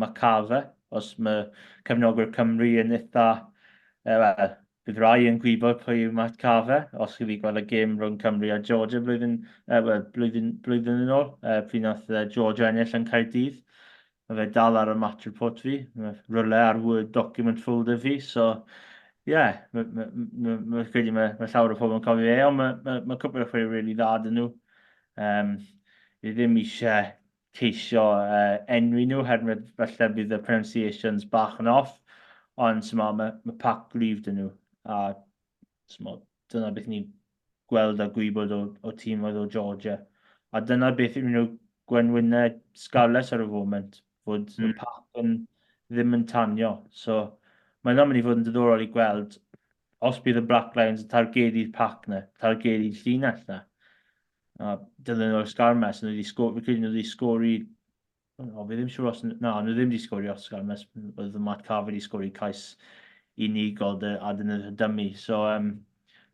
mae Cafe, os mae cefnogwyr Cymru yn eitha... Uh, well, bydd rai yn gwybod pwy yw Matt Cafe, os chi wedi gweld y gêm rhwng Cymru a Georgia blwyddyn, uh, well, blwyddyn, blwyddyn yn ôl, uh, pryd nath uh, Georgia ennill yn Caerdydd. Mae fe dal ar y match report fi, mae rywle ar Word document folder fi, so ie, yeah, mae ma, ma, ma, credu mae, ma llawer o pobl yn cofio e, ond mae ma, ma cwpl o chwaraewyr really dda dyn nhw. Um, fi ddim eisiau ceisio uh, enwi nhw, herwydd falle bydd y pronunciations bach yn off, ond mae ma, ma pac gryf dyn nhw, a T'mod, dyna beth ni'n gweld a gwybod o, o tîmoedd o Georgia. A dyna beth yw nhw gwenwynau Scarlets ar y foment, fod mm. y pac yn, ddim yn tanio. So, mae'n yna'n mynd i fod yn diddorol i gweld os bydd y Black Lions yn targedu'r pac na, targedu'r llinell na. A dyna nhw'r Scarmes, nhw wedi sgori, fi'n credu nhw wedi sgori O, fi ddim siŵr os... Na, nhw ddim wedi sgorio Oscar, mes, oedd Matt Carver wedi sgori cais unigol dy, a dyn nhw'n dymu. So, um,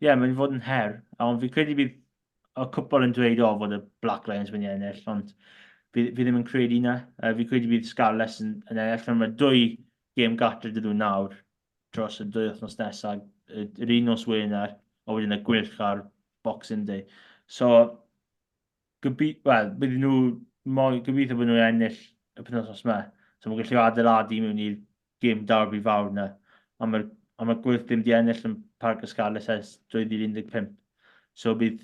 yeah, mae'n fod yn her. Ond fi credu bydd y cwpl yn dweud o fod y Black Lions mynd i ennill, ond fi, fi ddim yn credu na. Uh, fi credu bydd Scarlets yn, yn ennill, ond mae dwy gêm gartre 'da nhw nawr dros y ddwy wythnos nesaf, yr un nos Wener, a wedyn y Gweilch ar Boxing Day. So, gobe wel, bydden nhw moyn, gobeithio bod nhw'n ennill y penwythnos yma. So mae'n gallu adeiladu mewn i'r gêm derby fawr yna. A mae'r a mae'r Gweilch ddim wedi ennill yn Parc y Scarlets ers 2015. So bydd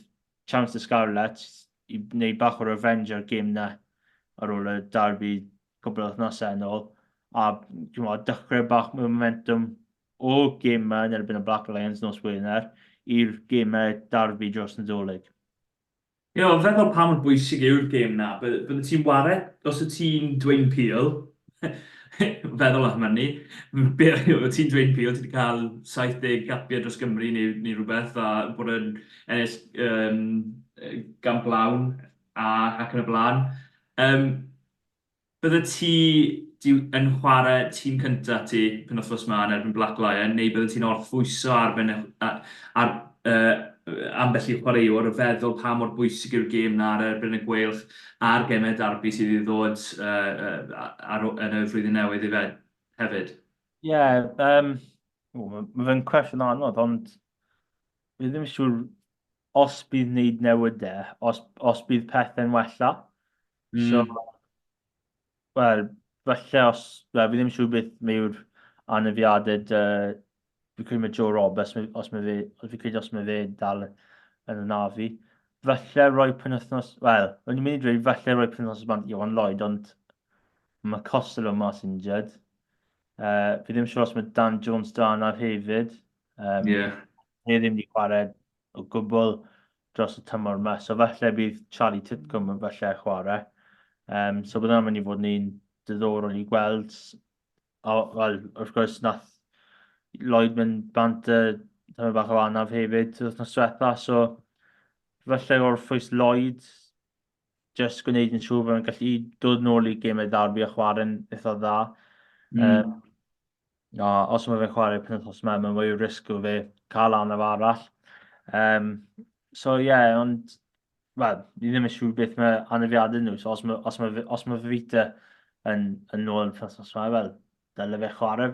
chance y Scarlets i wneud bach o revenge ar gêm na ar ôl y derby cwpl o wythnosau yn ôl. A ti'n dechrau bach mwy o momentum o gemau yn erbyn y Black Lions nos Wener i'r gemau derby dros Nadolig. Ie, ond feddwl pa mor bwysig yw'r gêm 'na. Bydde ti'n ware, os wyt ti'n Dwayne Peel, feddwl am hynny, wyt ti'n Dwayne Peel, ti 'di cael 70 capiau dros Gymru neu neu rhywbeth a bod yn ennill yym Gamp Lawn a ac yn y blaen. Yym. Byddet ti 'di yn chwarae tîm cynta ti penwythnos 'ma yn erbyn Black Lion neu byddet ti'n orffwyso ar ben ar yy ambell i chwaraewr o feddwl pa mor bwysig yw'r gêm 'na ar erbyn y Gweilch a'r gemau darbi sydd i ddod yy ar yn y flwyddyn newydd i fe hefyd? Ie, yym, ww, ma' fe'n cwestiwn anodd, ond fi ddim yn siŵr os bydd wneud newidau, os, os bydd pethau'n wella. So, wel, falle os... Wel, fi ddim yn siŵr beth yw'r anafiadau dy... Fi'n credu mae Joe Roberts, os mae fe... Fi'n credu os mae fe dal yn anafu. Falle rhoi penwythnos... Wel, o'n i'n mynd i dweud falle rhoi penwythnos bant Iwan Lloyd, ond mae Costello mas injured. Fi ddim yn siŵr os mae Dan Jones da anaf hefyd. Um, yeah. Ni ddim wedi chwarae o gwbl dros y tymor yma, so falle bydd Charlie Titcombe yn falle chwarae. Um, so bydd hwnna'n mynd i fod yn un diddorol i gweld. O, wel, wrth gwrs, nath Lloyd mynd bant y tymor bach o anaf hefyd wythnos diwetha, so falle orffwys Lloyd, just gwneud yn siŵr bod nhw'n gallu dod nôl i gemau ddarbi a chwarae'n eitha dda. Um, a os mae fe'n chwarae penwythnos yma, mae'n mwy o risg o fe cael anaf arall. Um, so ie, yeah, ond, wel, ni ddim yn siŵr beth mae anafiadau nhw, so os mae, os mae, os mae Fifita yn, yn nôl yn penwythnos yma, wel, dyle fe chwarae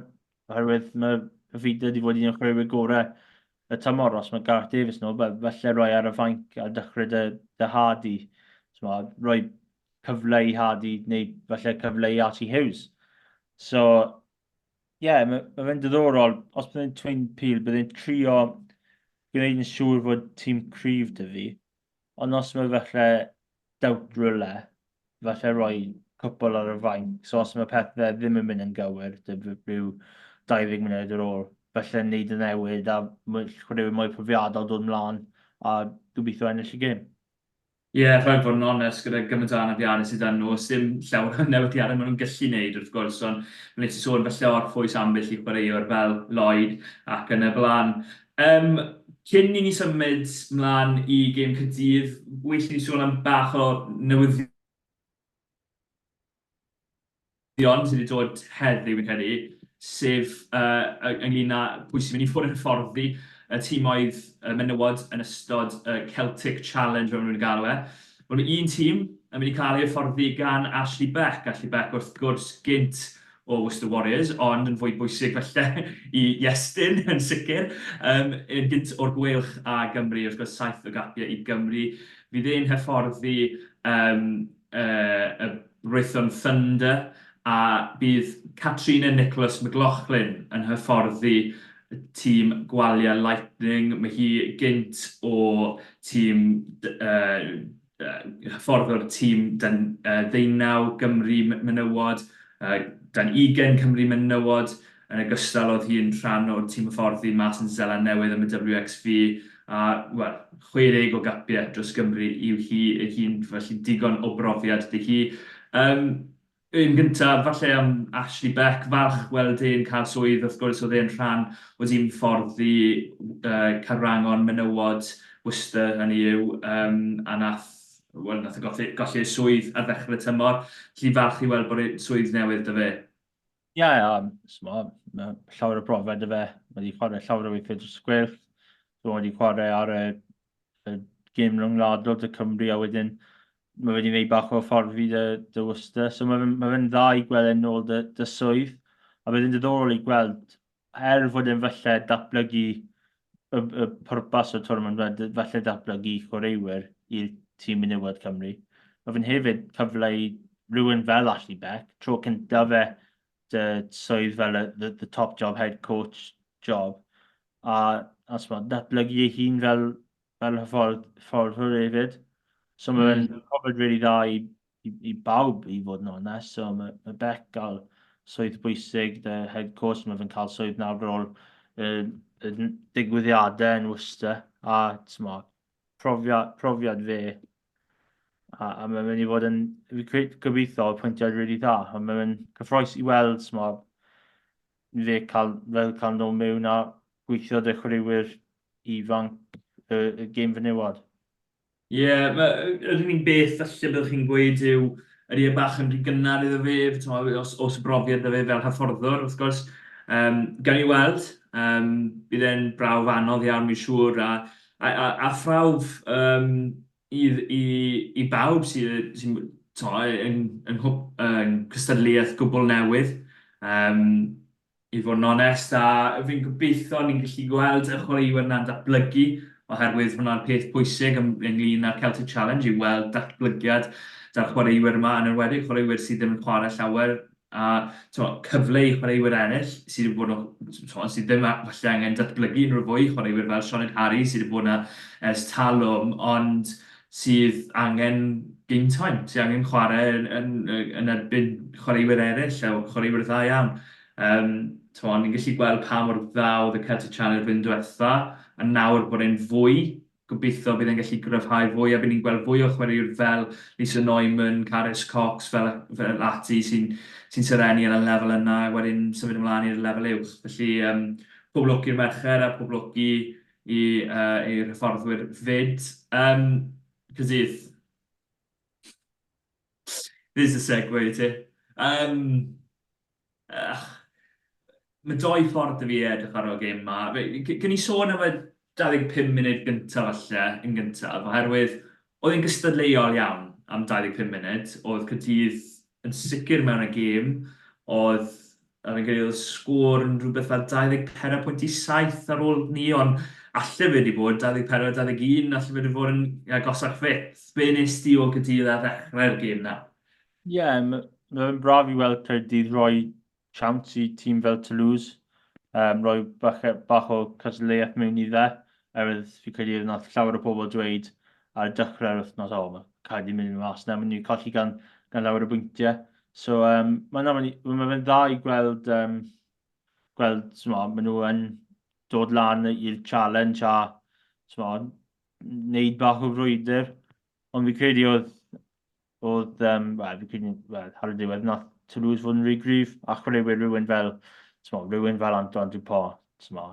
oherwydd mae Fifita wedi fod un o'r chwaraewyr gorau y tymor, os mae Gareth Davies nôl, falle roi ar y fainc a dechrau dy, dy Hardy. So, roi cyfle i Hardy neu falle cyfle i Archie Hughes. So, ie, yeah, mae, mae fe'n diddorol. Os byddai'n Twin Peel, byddai'n trio gwneud yn siŵr fod tîm cryf dy fi. Ond os mae falle doubt rywle, falle rhoi cwpl ar y fainc. So os mae pethau ddim yn mynd yn gywir, dy rhyw 20 munud ar ôl, falle wneud y newid a chwaraewyr mwy profiadol dod mlaen a gobeithio ennill y gêm. Ie, yeah, rhaid fod yn onest gyda gymaint o anafiadau sydd 'da nhw, sdim llawer o newidiadau maen nhw'n gallu wneud wrth gwrs, ond fel nes i sôn, falle orffwys ambell i chwaraewr fel Lloyd ac yn y blaen. Yym, cyn i ni symud mlaen i gêm Caerdydd, well i ni sôn am bach o newyddion sydd wedi dod heddiw, fi'n credu, sef yy ynglyn â pwy sy'n mynd i fod yn hyfforddi y timoedd y menywod yn ystod y Celtic Challenge, fel maen nhw'n galw e. Wel, mae un tîm yn mynd i cael ei hyfforddi gan Ashley Beck. Ashley Beck, wrth gwrs, gynt o Worcester Warriors, ond yn fwy bwysig falle i Iestyn yn sicr, yym yn gynt o'r Gweilch a Gymru, wrth gwrs 7 o gapiau i Gymru. Fydd e'n hyfforddi yym yy y Brython Thunder a bydd Katrina Nicholas McLaughlin yn hyfforddi tîm Gwalia Lightning. Mae hi gynt o tîm yy hyfforddwr tîm dan ddeunaw Gymru menywod, dan ugain Cymru menywod, yn ogystal oedd hi'n rhan o'r tîm hyfforddi mas yn Seland Newydd am y WXV, a wel, 60 o gapiau dros Gymru yw hi ei hun, felly digon o brofiad 'da hi. Yym, Yn gyntaf, falle am Ashley Beck, falch weld e'n cael swydd, wrth gwrs oedd e'n rhan o dîm hyfforddi yy Caerwrangon menywod Worcester, hynny yw, yym a nath, wel nath e golli golli ei swydd ar ddechrau y tymor, felly falch i weld bod e swydd newydd 'da fe. Ie, a s'mo, ma' llawer o brofiad 'da fe, mae 'di chwarae llawer o weithiau dros y Gweilch, so mae 'di chwarae ar y y gêm ryngwladol 'da Cymru a wedyn mae fe wedi gwneud bach o hyfforddi 'da 'da Worcester. So mae fe'n ma fe dda i gweld e'n nôl 'da 'da swydd. A bydd yn diddorol i gweld, er fod e'n falle datblygu y, y pwrpas o'r tournament, falle datblygu chwaraewyr i'r tîm menywod Cymru, mae fe'n hefyd cyfle i rhywun fel Ashley Beck, tro cyntaf fe dy swydd fel y, the, the top job, head coach job, a, a sma, datblygu ei hun fel, fel hyfforddwr hefyd. So mae'n mm. profiad really dda i, i, i bawb, i fod yn onest. So mae, mae Beck gael swydd bwysig, the head coach, mae fe'n cael swydd nawr ar ôl y, y digwyddiadau yn Worcester. A sma, profiad, profiad fe. A, a mae'n mynd i fod yn, fi gobeithio, pwyntiad really dda. A mae'n mynd cyffroes i weld, sma, fe cael, fel cael nhw mewn a gweithio dy chwaraewyr ifanc y, y gêm fenywod. Ie, yeah, yr unig beth falle byddwch chi'n gweud yw, ydy e bach yn rhy gynnar iddo fe, os, os brofiad iddo fe fel hyfforddwr, wrth gwrs. Um, gawn ni weld, um, bydd e'n brawf anodd iawn, mi'n siŵr, a, a, a, a phrawf um, i, i, i bawb sydd sy, to, yn, yn, yn cystadleuaeth gwbl newydd. Um, i fod yn onest, a fi'n gobeithio ni'n gallu gweld y chwaraewyr yna'n datblygu, oherwydd hwnna'n peth pwysig ynglyn â'r Celtic Challenge, i weld datblygiad da'r chwaraewyr yma, yn enwedig chwaraewyr sydd ddim yn chwarae llawer, a t'mo', cyfle i chwaraewyr ennill sydd wedi bod yn, t'mo', sydd ddim falle angen datblygu unrhyw fwy, chwaraewyr fel Sioned Harries sydd wedi bod yna ers talwm, ond sydd angen game time, sydd angen chwarae yn, yn, yn erbyn chwaraewyr eraill, a chwaraewyr dda iawn. Um, t'mo, ni'n gallu gweld pa mor dda oedd y Celtic Challenge flwyddyn diwetha, a nawr bod e'n fwy, gobeithio bydd e'n gallu gryfhau fwy, a bydd ni'n gweld fwy o chwaraewyr fel Lisa Neumann, Carys Cox, fel, fel ati sy'n sy serennu ar y lefel yna, a wedyn symud ymlaen i'r lefel uwch. Felly, um, pob lwc i'r merched a pob lwc i, i, uh, i'r hyfforddwyr fyd. Um, Caerdydd. There's the segue i ti. Um, Ych, mae doi ffordd 'da fi i edrych ar y gêm 'ma. Gawn ni sôn am y 25 munud gyntaf falle yn gyntaf, oherwydd oedd e'n gystadleuol iawn am 25 munud. Oedd Caerdydd yn sicr mewn y gêm, oedd, a fi'n credu oedd y sgôr yn rhywbeth fel 24.7 ar ôl ni, ond alle fe wedi bod 24, 21, alle fe wedi bod yn agosach fyth. Be nes ti o Gaerdydd ar ddechrau'r gêm 'na? Ie, yeah, mae'n braf i weld Caerdydd roi siawns i tîm fel Toulouse, um, roi bach, bach o cystadleuaeth mewn i dde, oherwydd fi credu nath llawer o pobl dweud ar dechrau'r wythnos, o, mae Caerdydd mynd mas na, maen nhw'n colli gan, gan lawer o bwyntiau. So, um, mae'n ma, ma fe'n dda i gweld, um, gweld, ma, maen nhw yn dod lan i'r challenge a, ma, wneud bach o frwydr. Ond fi credu oedd Oedd, um, wel, fi credu, wel, ar y diwedd, nath Toulouse fod yn rhy gryf, a chwaraewyr rhywun fel, t'mo, rhywun fel Antoine Dupont, t'mo.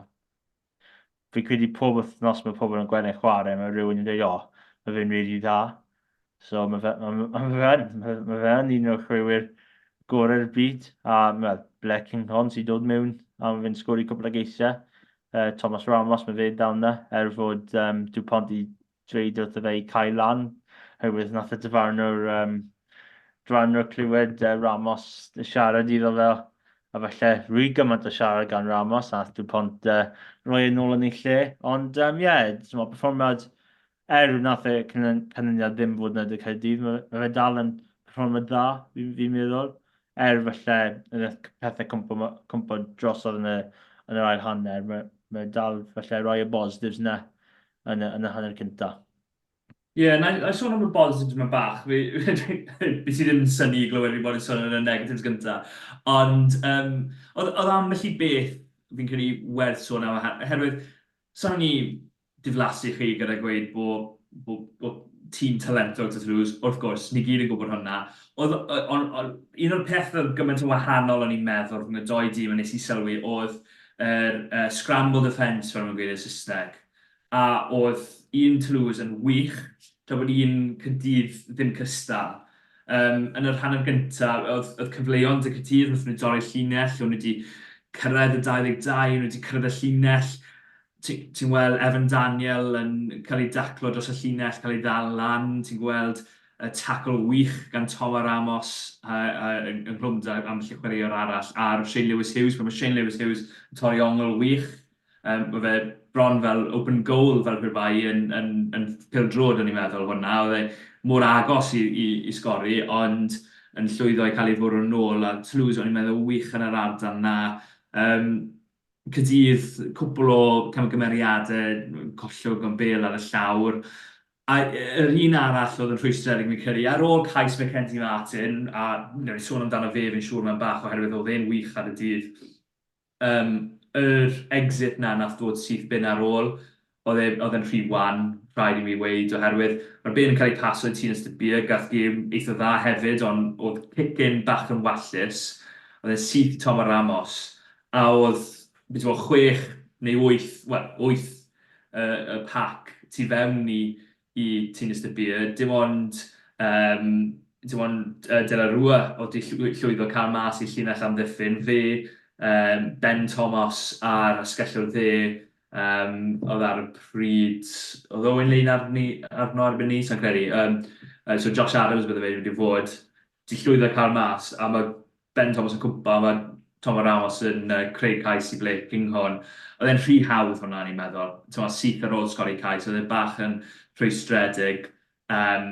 Fi credu pob wythnos mae pobl yn gweld e'n chwarae, mae rhywun yn dweud, o, oh, mae fe'n really dda. So mae fe, mae, mae fe, mae, mae fe yn un o'r chwaraewyr gorau'r byd, a mae Blair Kinghorn sy'n dod mewn, a mae fe'n sgori cwpl o geisiau. Uh, Thomas Ramos, mae fe dal yna, er fod um, Dupont i dweud wrtho fe i cael lan, oherwydd nath y dyfarnwr, um, dyfarnwr clywed uh, Ramos yn siarad iddo fe, a falle rhy gymaint o siarad gan Ramos, nath Dupont uh, roi yn ôl yn ei lle. Ond, um, ie, yeah, perfformiad, er nath y canlyniad ddim fod yn y Caerdydd, mae, mae fe dal yn perfformiad dda, fi'n fi meddwl. Er falle yn y pethau cwmpo, cwmpo drosodd yn y, yn yr ail hanner, mae, mae dal falle rhai o positives yna yn y, yn y hanner cynta. Ie, yeah, na, na i sôn am y positives yma bach. Fi, fi ti ddim yn synnu i glywed fi bod yn sôn am y negatives gynta. Ond um, oedd, oedd ambell i beth fi'n credu werth sôn am, oherwydd sa'n ni diflasu chi gyda gweud bod, bod, bod tîm talentog 'da Toulouse, wrth gwrs, ni gyd yn gwybod hwnna. Oedd, on, on, un o'r pethau gymaint yn wahanol o'n i'n meddwl rhwng y doi dîm a nes i sylwi oedd yr uh, scramble defence, fel maen gweud yn Saesneg. A oedd un Toulouse yn wych, tra bod un Caerdydd ddim cystal. Um, yn yr hanner gyntaf, oedd, oedd cyfleon 'da Caerdydd, wnaethon nhw dorri'r llinell, o'n nhw wedi cyrraedd y 22, o'n nhw wedi cyrraedd y llinell. Ti'n ti weld Evan Daniel yn cael ei daclo dros y llinell, cael ei ddal lan, ti'n gweld Y tacl wych gan Toma Ramos ynghlwm 'da ambell i chwaraewr arall ar Shane Lewis Hughes, pan mae Shane Lewis Hughes yn torri ongl wych. Mae fe bron fel open goal fel pe bai yn, yn, yn pêl-droed o'n i'n meddwl hwnna. Oedd e mor agos i, i, i sgori, ond yn llwyddo i cael ei fwrw nôl, a Toulouse o'n i'n meddwl wych yn yr ardal 'na. Caerdydd, cwpl o camgymeriadau, collwg o'n bêl ar y llawr. A yr un arall oedd yn rhwystredig fi'n credu, ar ôl cais Mackenzie Martin, a wnawn ni sôn amdano fe fi'n siŵr mewn bach oherwydd oedd e'n wych ar y dydd, yym, yr exit 'na nath ddod syth bin ar ôl, oedd e, oedd e'n rhy wan, rhaid i mi weud, oherwydd mae'r bêl yn cael ei paso i Tinus de Beer, gath gêm eitha dda hefyd, ond oedd kick-in bach yn wallus, oedd e'n syth i Toma Ramos, a oedd, beth yw e, chwech neu wyth, wel, wyth y pac tu fewn i i Tinus de Beer, dim ond yym dim ond yy De La Rua oedd 'di llwyddo cael mas i llinell amddiffyn, fe, yym Ben Thomas a'r asgellwr dde Yym, oedd ar y pryd... Oedd Owen Lane arni, arno erbyn 'ny? Sa i'n credu. Yym, yy, so Josh Adams bydde fe wedi fod. 'Di llwyddo cael mas, a ma' Ben Thomas yn cwmpo, a ma' Toma Ramos yn yy creu cais i Blake Kinghorn. Oedd e'n rhy hawdd hwnna, o'n i'n meddwl. Timod, syth ar ôl sgori cais, oedd e bach yn rhwystredig. Yym,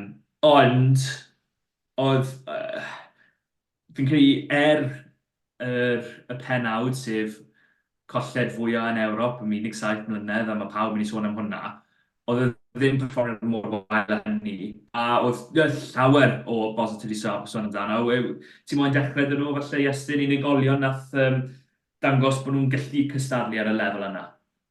ond, oedd yy... Fi'n credu er yr y pennawd, sef colled fwya yn Ewrop am 17 mlynedd, a mae pawb yn mynd i sôn am hwnna, oedd e ddim perfformiad mor wael â hynny, a oedd llawer o bositif i sôn amdano. Ti moyn dechrau 'da nhw falle, Iestyn, unigolion nath yym dangos bod nhw'n gallu cystadlu ar y lefel yna?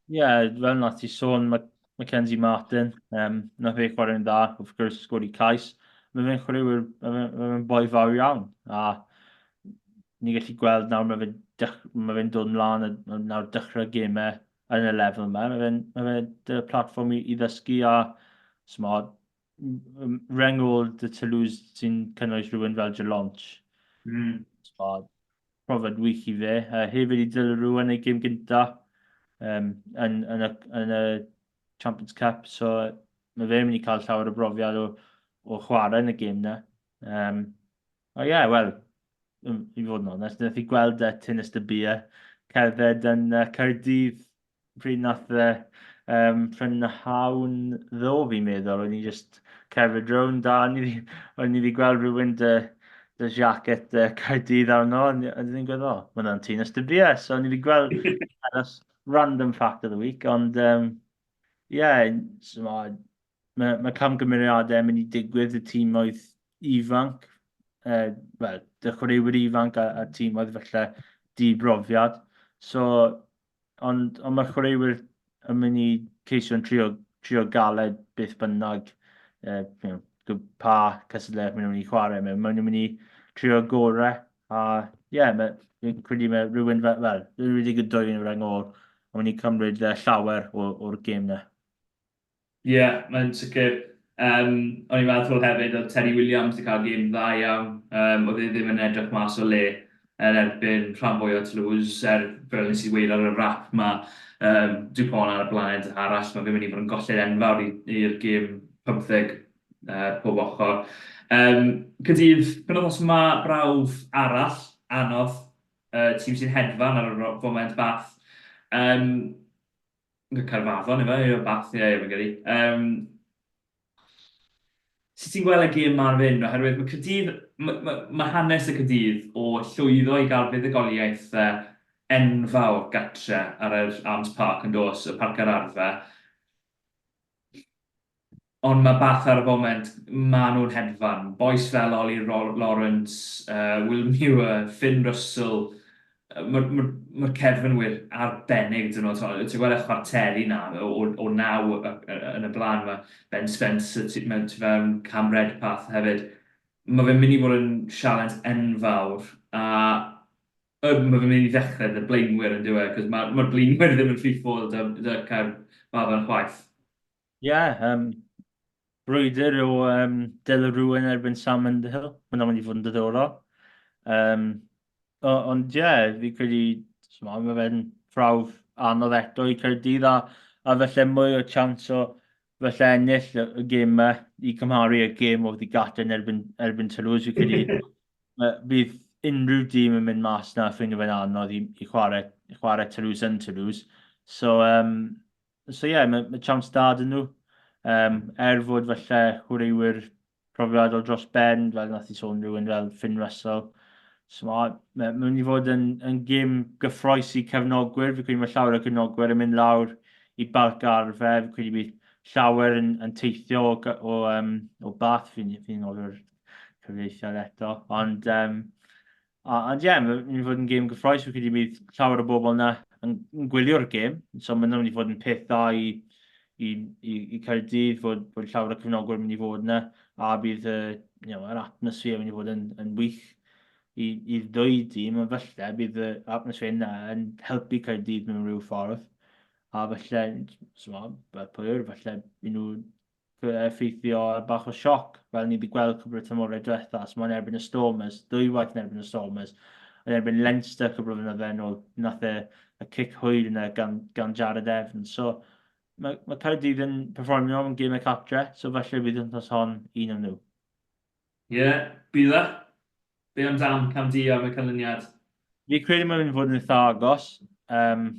Ie, yeah, fel nath ti sôn, mae Mackenzie Martin, um, nath ei chwarae'n dda, wrth gwrs, sgori cais. Mae fe'n chwaraewyr, mae fe'n ma fe boi fawr iawn, a ni'n gallu gweld nawr mae fe'n ma fe dod mlaen a nawr dechrau gemau yn y lefel yma. Mae fe'n ma fe dy platfform i, i ddysgu a smod, reng ôl dy Toulouse sy'n cynnwys rhywun fel Jelonch. Smod, profiad wych i fe. Uh, hefyd i Dylrw yn ei gêm gynta um, yn, yn, y, yn y Champions Cup, so mae fe'n mynd i cael llawer o brofiad o, o chwarae yn y gêm na. Um, o ie, yeah, wel, i fod yn onest, wnaeth i gweld uh, Tinus de Beer cerdded yn uh, Caerdydd pryd nath e um, prynhawn ddo fi'n meddwl, o'n i just cerdded rownd a o'n i o'n i wedi gweld rhywun dy, dy jacket uh, Caerdydd arno, a o'n i'n gweud, o, mae hwnna'n Tinus de Beer, so o'n i wedi gweld that's random fact of the week, ond um, yeah, so, mae, mae camgymeriadau yn mynd i digwydd y tîmoedd ifanc, uh, wel, dy chwaraewyr ifanc a, a tîmoedd falle di-brofiad. So, Ond, ond mae'r chwaraewyr yn mynd i ceisio'n trio, trio galed beth bynnag, uh, you know, pa cystadleuaeth maen nhw'n mynd i chwarae mewn. Maen nhw'n mynd i trio gorau. A ie, yeah, fi'n credu mae rhywun fel, fel rhywun wedi gydoi yn yr angol, a mynd i cymryd llawer o'r gêm na. Ie, yeah, mae'n sicr. Um, o'n i'n meddwl hefyd, oedd Teddy Williams wedi cael gêm dda iawn. Um, oedd e ddim yn edrych mas o le yn erbyn rhan fwy o Toulouse, er fel nes i weud ar y wrap mae um, Dupont ar y blaned arall, mae fe'n mynd i fod yn golled enfawr i'r gêm 15 pob ochr. Um, Caerdydd, penwythnos yma brawf arall, anodd, tîm sy'n hedfan ar y foment Bath. Um, Caerfaddon ife? Ie, Bath, ie, ie, fi'n credu. Um, sut ti'n gweld y gêm ma'n fynd? Oherwydd mae Caerdydd, mae, mae, mae hanes y Caerdydd o llwyddo i gael buddugoliaeth uh, enfawr gatre ar yr Arms Park yn dos, y Parc yr Arfe. Ond mae Bath ar y foment, maen nhw'n hedfan. Bois fel Ollie Lawrence, Will Muir, Finn Russell, mae'r ma, ma cefnwyr arbennig dyn nhw. Ti'n gweld y chwarteri na o, o naw yn y blaen, mae Ben Spencer tu mewn, tu fewn, Cam Redpath hefyd. Mae fe'n mynd i fod yn sialens enfawr, a mae fe'n mynd i ddechrau 'da'r blaenwyr yn dyw e, cos mae'r ma blaenwyr ddim yn free fall 'da, 'da Caerfaddon chwaith. Ie, yeah, um, brwydr o um, Delarue yn erbyn Sam Underhill. Mae'n mynd i fod yn diddorol. Um, ond ie, yeah, fi credu, mae fe'n prawf anodd eto i Caerdydd a, a felly mwy o chance o Felly ennill y gêm yma i cymharu y gêm oedd i gatre yn erbyn, erbyn Toulouse. Fi'n credu bydd unrhyw dîm yn mynd mas na ffeindio fe'n anodd i, i chwarae, i chwarae Toulouse yn Toulouse. So, um, so yeah, mae, mae chance da dyn nhw. Um, er fod falle chwaraewyr profiadol dros ben, fel nath i sôn rhywun fel Finn Russell. So mae, mae'n mynd i fod yn, yn gêm gyffroes i cefnogwyr. Fi'n credu mae llawer o cefnogwyr yn mynd lawr i Barc Arfe. Fi'n credu bydd llawer yn, yn teithio o, o, um, o Bath. Fi'n fi o'r cyfieithiad eto. Ond, um, A, ond ie, yeah, mae'n mynd i fod yn gêm gyffroes. Fi'n credu bydd llawer o bobl yna yn, yn gwylio'r gêm. So mae'n mynd i fod yn peth dda i, i, i, i Caerdydd fod, fod llawer o cefnogwyr yn mynd i fod yna. A bydd y, you know, yr atmosffer yn mynd i fod yn, yn wych i, i ddwy dîm. Ond falle bydd y atmosffer yna yn helpu Caerdydd mewn rhyw ffordd. A falle, so, pwy yw'r, falle bydd nhw effeithio ar bach o sioc, fel ni wedi gweld cwbl o tymorau diwetha, so mae'n erbyn y Stormers, ddwywaith yn erbyn y Stormers, yn erbyn Leinster cwbl o flynyddoedd yn ôl, nath e y cic hwyr yna gan, gan Jared Evans. So mae, mae Caerdydd yn perfformio yn gêm y cartre, so falle bydd wythnos hon un o'n nhw. Ie, yeah, bydd e. Be am dam, cam di am y canlyniad? Fi credu mae'n mynd i fod yn eitha agos. Um,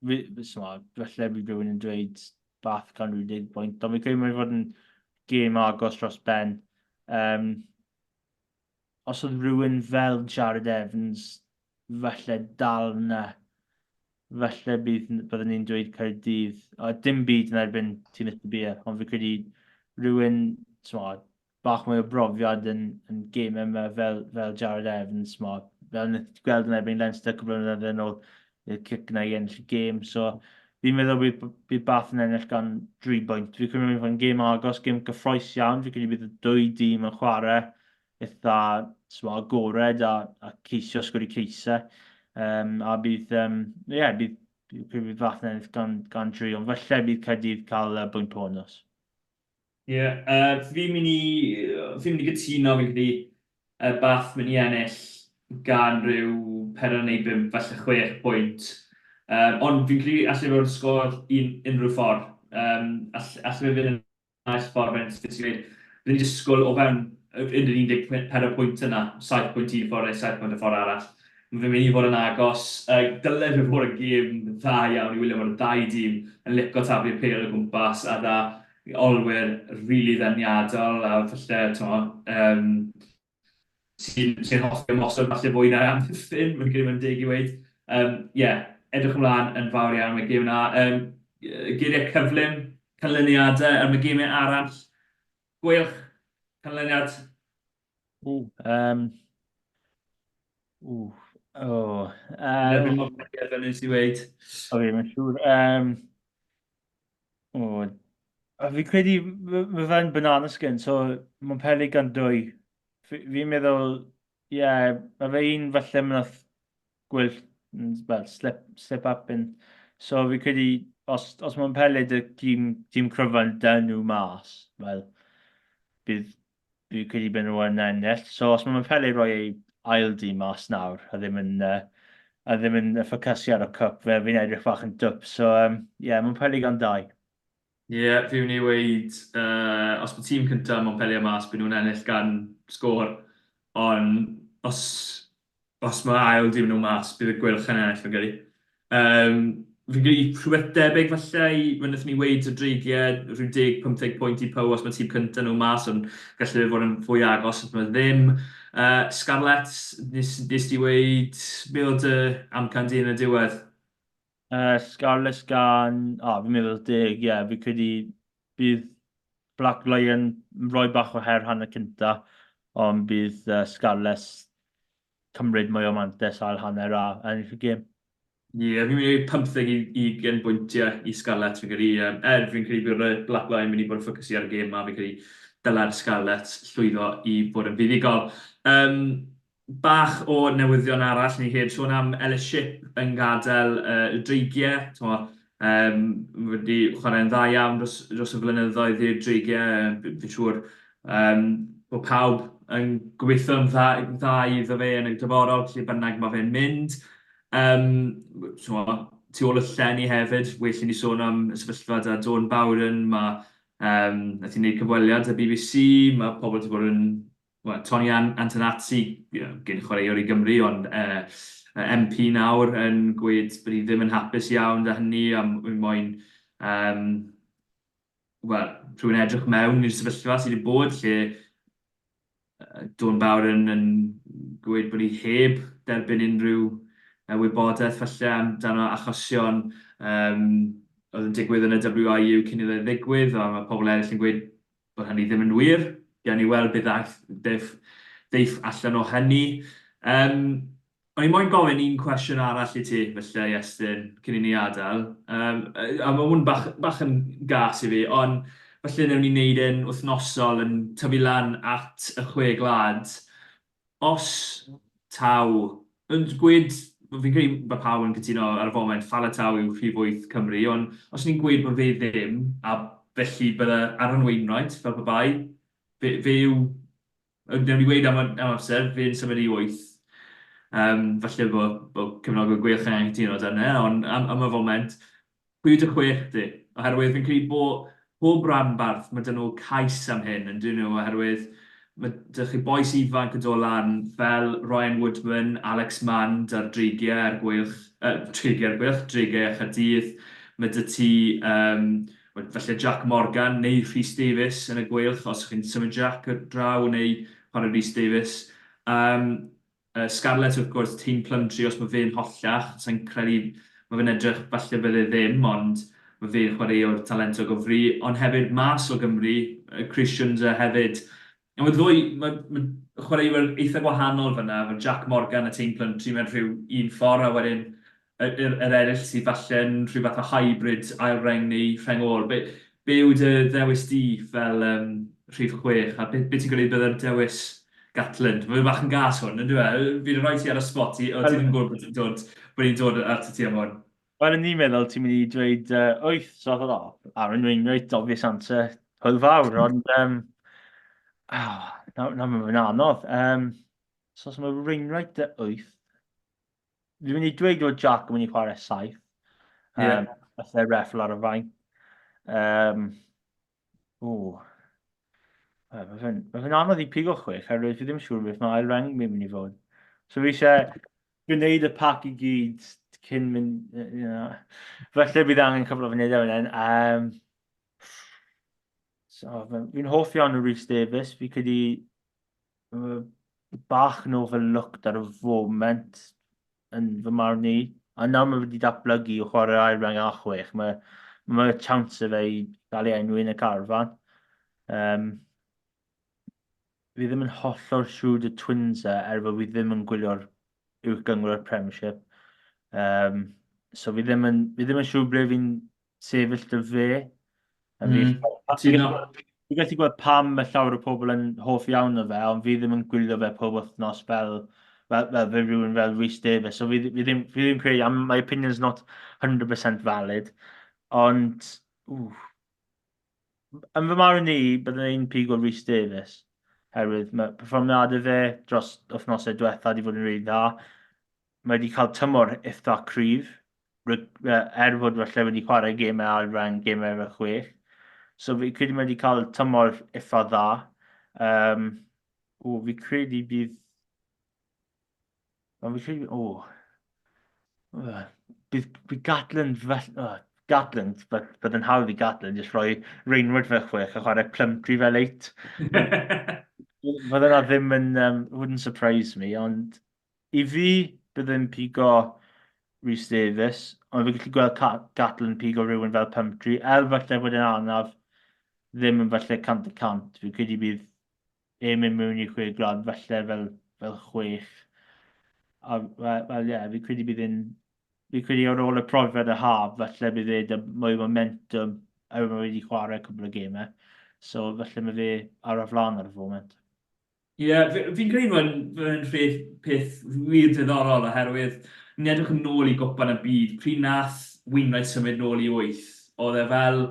fi, so, falle bydd rhywun yn dweud Bath gan rhyw 10 bwynt, ond fi'n credu mae'n fod yn gêm agos dros ben. Um, os oedd rhywun fel Jared Evans falle dal yna, falle bydd, byddwn ni'n dweud Caerdydd. A dim byd yn erbyn tîm Mr Beer, ond fi'n credu rhywun, t'mod, bach mwy o brofiad yn, yn gêm yma fel, fel Jared Evans, mo, fel wnaeth gweld yn erbyn Leinster cwbl o flynyddoedd yn ôl, i'r cic na i ennill y gêm. So, fi'n meddwl bydd, bydd Bath yn ennill gan 3 bwynt. Fi'n credu mae'n gêm agos, gêm gyffroes iawn. Fi'n credu bydd y dwy dîm yn chwarae eitha sma, agored a, a ceisio sgwri ceisau. Um, a bydd, um, yeah, bydd, bydd, bydd Bath yn ennill gan, gan 3, ond falle bydd Caerdydd cael uh, bwynt bonus. Ie, yeah, uh, fi'n mynd i, fi'n mynd i gytuno, fi'n credu uh, Bath mynd i ennill gan rhyw 4 neu 5, falle 6 pwynt. Um, ond fi'n credu allai fod yn sgôr un, unrhyw ffordd. Um, all, allai fe fynd yn naill ffordd fe ti'n gweud. Byddwn ni'n disgwyl o fewn yr 14 pwynt yna, 7 pwynt un ffordd neu 7 pwynt y ffordd arall. Mae fe'n mynd i fod yn agos. Uh, dyle fe fod yn gêm dda iawn i wylio. Mae'r ddau dîm yn licio taflu'r pêl o gwmpas a dda olwyr rili really ddeniadol a falle, t'mo, um, sy'n sy hoffi ymosod falle fwy na amddiffyn, mae'n credu mae'n deg i weud. Um, yeah, edrych ymlaen yn fawr iawn am y gêm yna. Um, geiriau cyflym, canlyniadau am y gemau arall. Gweilch, canlyniad. Ww, um, ww, oh. Um, Erbyn Montpellier, fel nes i weud. O, fi, mae'n siŵr. Um, o, a fi credu, mae fe'n banana skin, so Montpellier gan dwy. Fi'n meddwl, ie, yeah, mae fe un falle mae'n gwyllt, well, slip, slip up in. So fi credu, os, os Montpellier dy tîm, tîm cryfan dyn nhw mas, wel, bydd fi'n credu bod nhw yn ennill. So os mae Montpellier rhoi ei ail dîm mas nawr, a ddim yn, uh, a ddim yn ffocysu ar y cwp, fe fi'n edrych bach yn dwp. So, um, yeah, Montpellier gan dau. Ie, yeah, fi'n mynd i weid, uh, os mae tîm cyntaf Montpellier mas, byd nhw'n ennill gan sgôr. Ond os os mae ail dîm nhw mas, bydd y Gweilch yn ennill, fi'n credu. Um, fi'n credu rhywbeth debyg falle i, fe wnaethon ni weud y Dreigiau, rhyw 10-15 pwynt i Pow os mae tîm cyntaf nhw mas, ond gallu fe fod yn fwy agos os mae ddim. Uh, Scarlets, nes, nes di weud, be oedd dy amcan di yn y diwedd? Uh, Scarlets gan, o, oh, fi'n meddwl deg, ie, yeah, fi'n credu bydd Black Lion yn rhoi bach o her hanner cynta, ond bydd uh, Scarlets cymryd mwy o mantais ail hanner a ennill y gêm. Ie, yeah, fi'n mynd i 15 i, i gen bwyntiau i Scarlets, fi'n credu, um, er fi'n credu bod y Black Lion mynd i bod yn ffocysu ar y gêm ma, fi'n credu dylai'r Scarlets llwyddo i fod yn fuddugol. Um, Bach o newyddion arall, ni heb sôn am Ellis Shipp yn gadael uh, y Dreigiau. T'mo, um, wedi chwarae'n dda iawn dros, dros y flynyddoedd i'r Dreigiau. Fi'n siŵr um, bod pawb yn gobeithio'n dda, dda iddo fe yn y dyfodol, lle bynnag mae fe'n mynd. Um, t'mo, tu ôl y llenni hefyd, well i ni sôn am y sefyllfa 'da Dawn Bowden, mae um, nath hi wneud cyfweliad â BBC, mae pobl wedi bod yn wel, Tony An Antonazzi, you know, gyn chwaraewr i Gymru, ond uh, MP nawr yn gweud bod hi ddim yn hapus iawn 'da hynny a moyn um, wel, rhywun edrych mewn i'r sefyllfa sydd wedi bod lle Dawn Bowden yn gweud bod hi heb derbyn unrhyw wybodaeth falle amdano achosion um, oedd yn digwydd yn y WIU cyn iddo ddigwydd, a mae pobl eraill yn gweud bod hynny ddim yn wir. Gawn ni weld beth ddaeth, deiff, deiff allan o hynny. Um, o'n i moyn gofyn un cwestiwn arall i ti, felly, Iestyn, cyn i ni adael. Um, a mae hwn bach, bach yn gas i fi, ond falle newn ni wneud e'n wythnosol yn tyfu lan at y chwe gwlad. Os taw, yn gweud, fi'n credu mae pawb yn cytuno ar y foment, Faletau yw rhif wyth Cymru, ond os ni'n gweud bod fe ddim, a felly bydde Aaron Wainwright fel pe bai, fe, fe yw, newn ni weud am, am amser, fe'n symud i wyth. Um, falle bod, bod cefnogwyr Gweilch yn anghytuno 'da hynny, ond am, am y foment, Pwy yw dy chwech di? Oherwydd fi'n credu bo' pob ranbarth, ma' 'da nhw cais am hyn, yn dyn nhw? Oherwydd ma' 'da chi bois ifanc yn dod lan fel Ryan Woodman, Alex Mann 'da'r Dreigiau a'r Gweilch, yy Dreigiau a'r Gweilch, Dreigiau a Chaerdydd. Ma' 'da ti yym wel falle Jac Morgan neu Rhys Davies yn y Gweilch os chi'n symud Jac draw neu chwarae Rhys Davies. Yym Scarlets wrth gwrs, Taine Plumtree os mae fe'n holliach, sa i'n credu, mae fe'n edrych falle bydd e ddim, ond mae fe'n chwaraewr talentog o fri, ond hefyd mas o Gymru, Chris Shunza hefyd. A mae ddwy, mae, mae chwaraewyr eitha gwahanol fan'na, fel Jac Morgan a Taine Plumtree mewn rhyw un ffordd, a wedyn yr, yr, yr eraill sydd falle'n rhyw fath o hybrid ail reng neu rheng ôl. Be, be yw dy ddewis di fel um, rhif chwech, a be, be ti'n credu bydde'r dewis Gatland? Mae'n bach yn gas hwn, yn dwi? Fi wedi rhoi ti ar y spot, i, o ti ddim yn gwybod bod ti'n dod, bod ni'n dod at ti am hwn. Wel, o'n i'n meddwl ti'n mynd i dweud wyth, so oedd o, Aaron Wainwright, obvious answer, hwyl fawr, ond um, oh, na, na mae'n anodd. Um, so os mae Wainwright dy wyth, Fi'n mynd i dweud bod Jack yn mynd i chwarae saith. Yeah. Um, Falle reffle ar y fain. Um, o. Mae fe'n ma fe anodd i pigo chwech, herwydd fi ddim siŵr beth mae ail reng mi'n mynd i fod. So fi eisiau gwneud y pac i gyd cyn mynd... You know. Felly bydd angen cwbl o funudau fan hyn. Um, so, fi'n hoff iawn o Rhys Davies. Fi credu bach yn overlooked ar y foment yn fy marn i. A nawr mae wedi datblygu o chwarae ail reng a chwech, mae, mae chance i fe i gael ei enwi yn y carfan. Um, fi ddim yn hollol siŵr dy Twins e, er fod fi ddim yn gwylio'r uwch gyngor Premiership. Um, so fi ddim yn, fi ddim yn siŵr ble fi'n sefyll 'da fe. A fi, mm. fi gallu gweld pam mae llawer o pobl yn hoff iawn o fe, ond fi ddim yn gwylio fe pob wythnos fel, fel, fel, fel rhywun fel Rhys Davies. So fi, fi, ddim, fi ddim credu, and my opinion's not 100% valid, ond, ww, yn fy marn i, byddwn i'n pigo Rhys Davies, herwydd mae perfformiadau fe dros wythnosau diwetha wedi fod yn rili dda. Mae wedi cael tymor eitha cryf, er fod falle wedi chwarae gemau ail reng, gemau efo chwech. So fi credu mae wedi cael tymor eitha dda. Um, o, fi credu bydd... Ond fi credu... O. Bydd, bydd Gatland... Fel, oh, Gatland, bydd yn hawdd i Gatland jyst rhoi Rainwood fel chwech a chwarae Plumtree fel eight. Fydde yna ddim yn... Um, wouldn't surprise me, ond I fi, byddai'n pigo Rhys Davies, ond fi'n gallu gweld Gatland pigo rhywun fel Pumphrey, er falle bod e'n anaf ddim yn falle 100 y cant. Fi'n credu bydd e'n mynd mewn i chwe gwlad falle fel, fel chwech. A wel, ie, yeah, fi'n credu bydd e'n... Fi'n credu ar ôl y profiad y haf, falle bydd e 'da mwy o momentum er mae wedi chwarae cwbl o gemau. So falle mae fe ar y flaen ar y foment. Ie, yeah, fi'n credu mae'n ma peth, peth wir diddorol oherwydd ni'n edrych yn ôl i gwpan y byd, pryd nath Wainwright symud nôl i wyth, oedd e fel,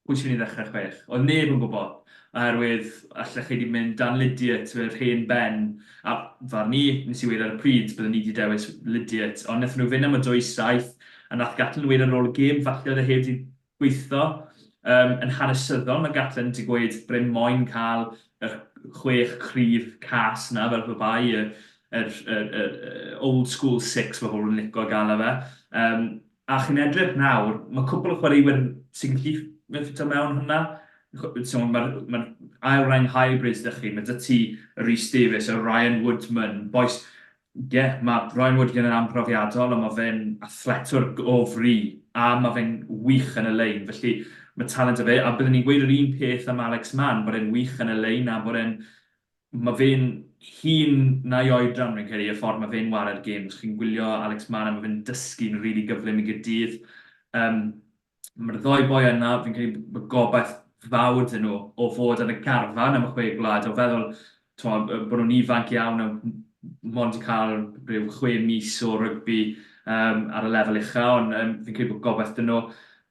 pwy sy'n mynd i ddechrau chwech? Oedd neb yn gwybod, oherwydd allech chi wedi mynd Dan Lydiate, yr hen ben, a farn i, nes i weud ar y pryd, byddwn ni wedi dewis Lydiate, ond wnaethon nhw fynd am y dwy saith. A nath Gatland weud ar ôl y gêm, falle oedd e heb 'di gweithio. Um, yn hanesyddol, mae Gatland wedi gweud bod e'n moyn cael y chwech cryf cas na, fel pe bai, y, yr, yr, yr, yr old school six mae pobl yn licio gael e fe. Um, a chi'n edrych nawr, mae cwpl o chwaraewyr sy'n gallu ffito mewn hwnna. So, Mae'r ma ail reng hybrids 'da chi, mae 'da ti Rhys Davies, y Ryan Woodman, boys Ie, mae Ryan Woodman yn amhrofiadol, ond mae fe'n athletwr o fri, a mae fe'n wych yn y lein, felly mae talent 'da fe, a byddwn i'n gweud yr un peth am Alex Mann, bod e'n wych yn y lein a bod e'n... mae fe'n hŷn na'i oedran, rwy'n credu, y ffordd mae fe'n ware'r gêm. Os chi'n gwylio Alex Mann a mae fe'n dysgu'n rili gyflym i Gaerdydd. Yym, Mae'r ddou boi yna, fi'n credu bod gobaith fawr 'da nhw o fod yn y garfan am y Chwe Gwlad, o feddwl timod bod nhw'n ifanc iawn a mond 'di cael rhyw 6 mis o rygbi yym ar y lefel ucha, ond yym fi'n credu bod gobaith 'da nhw.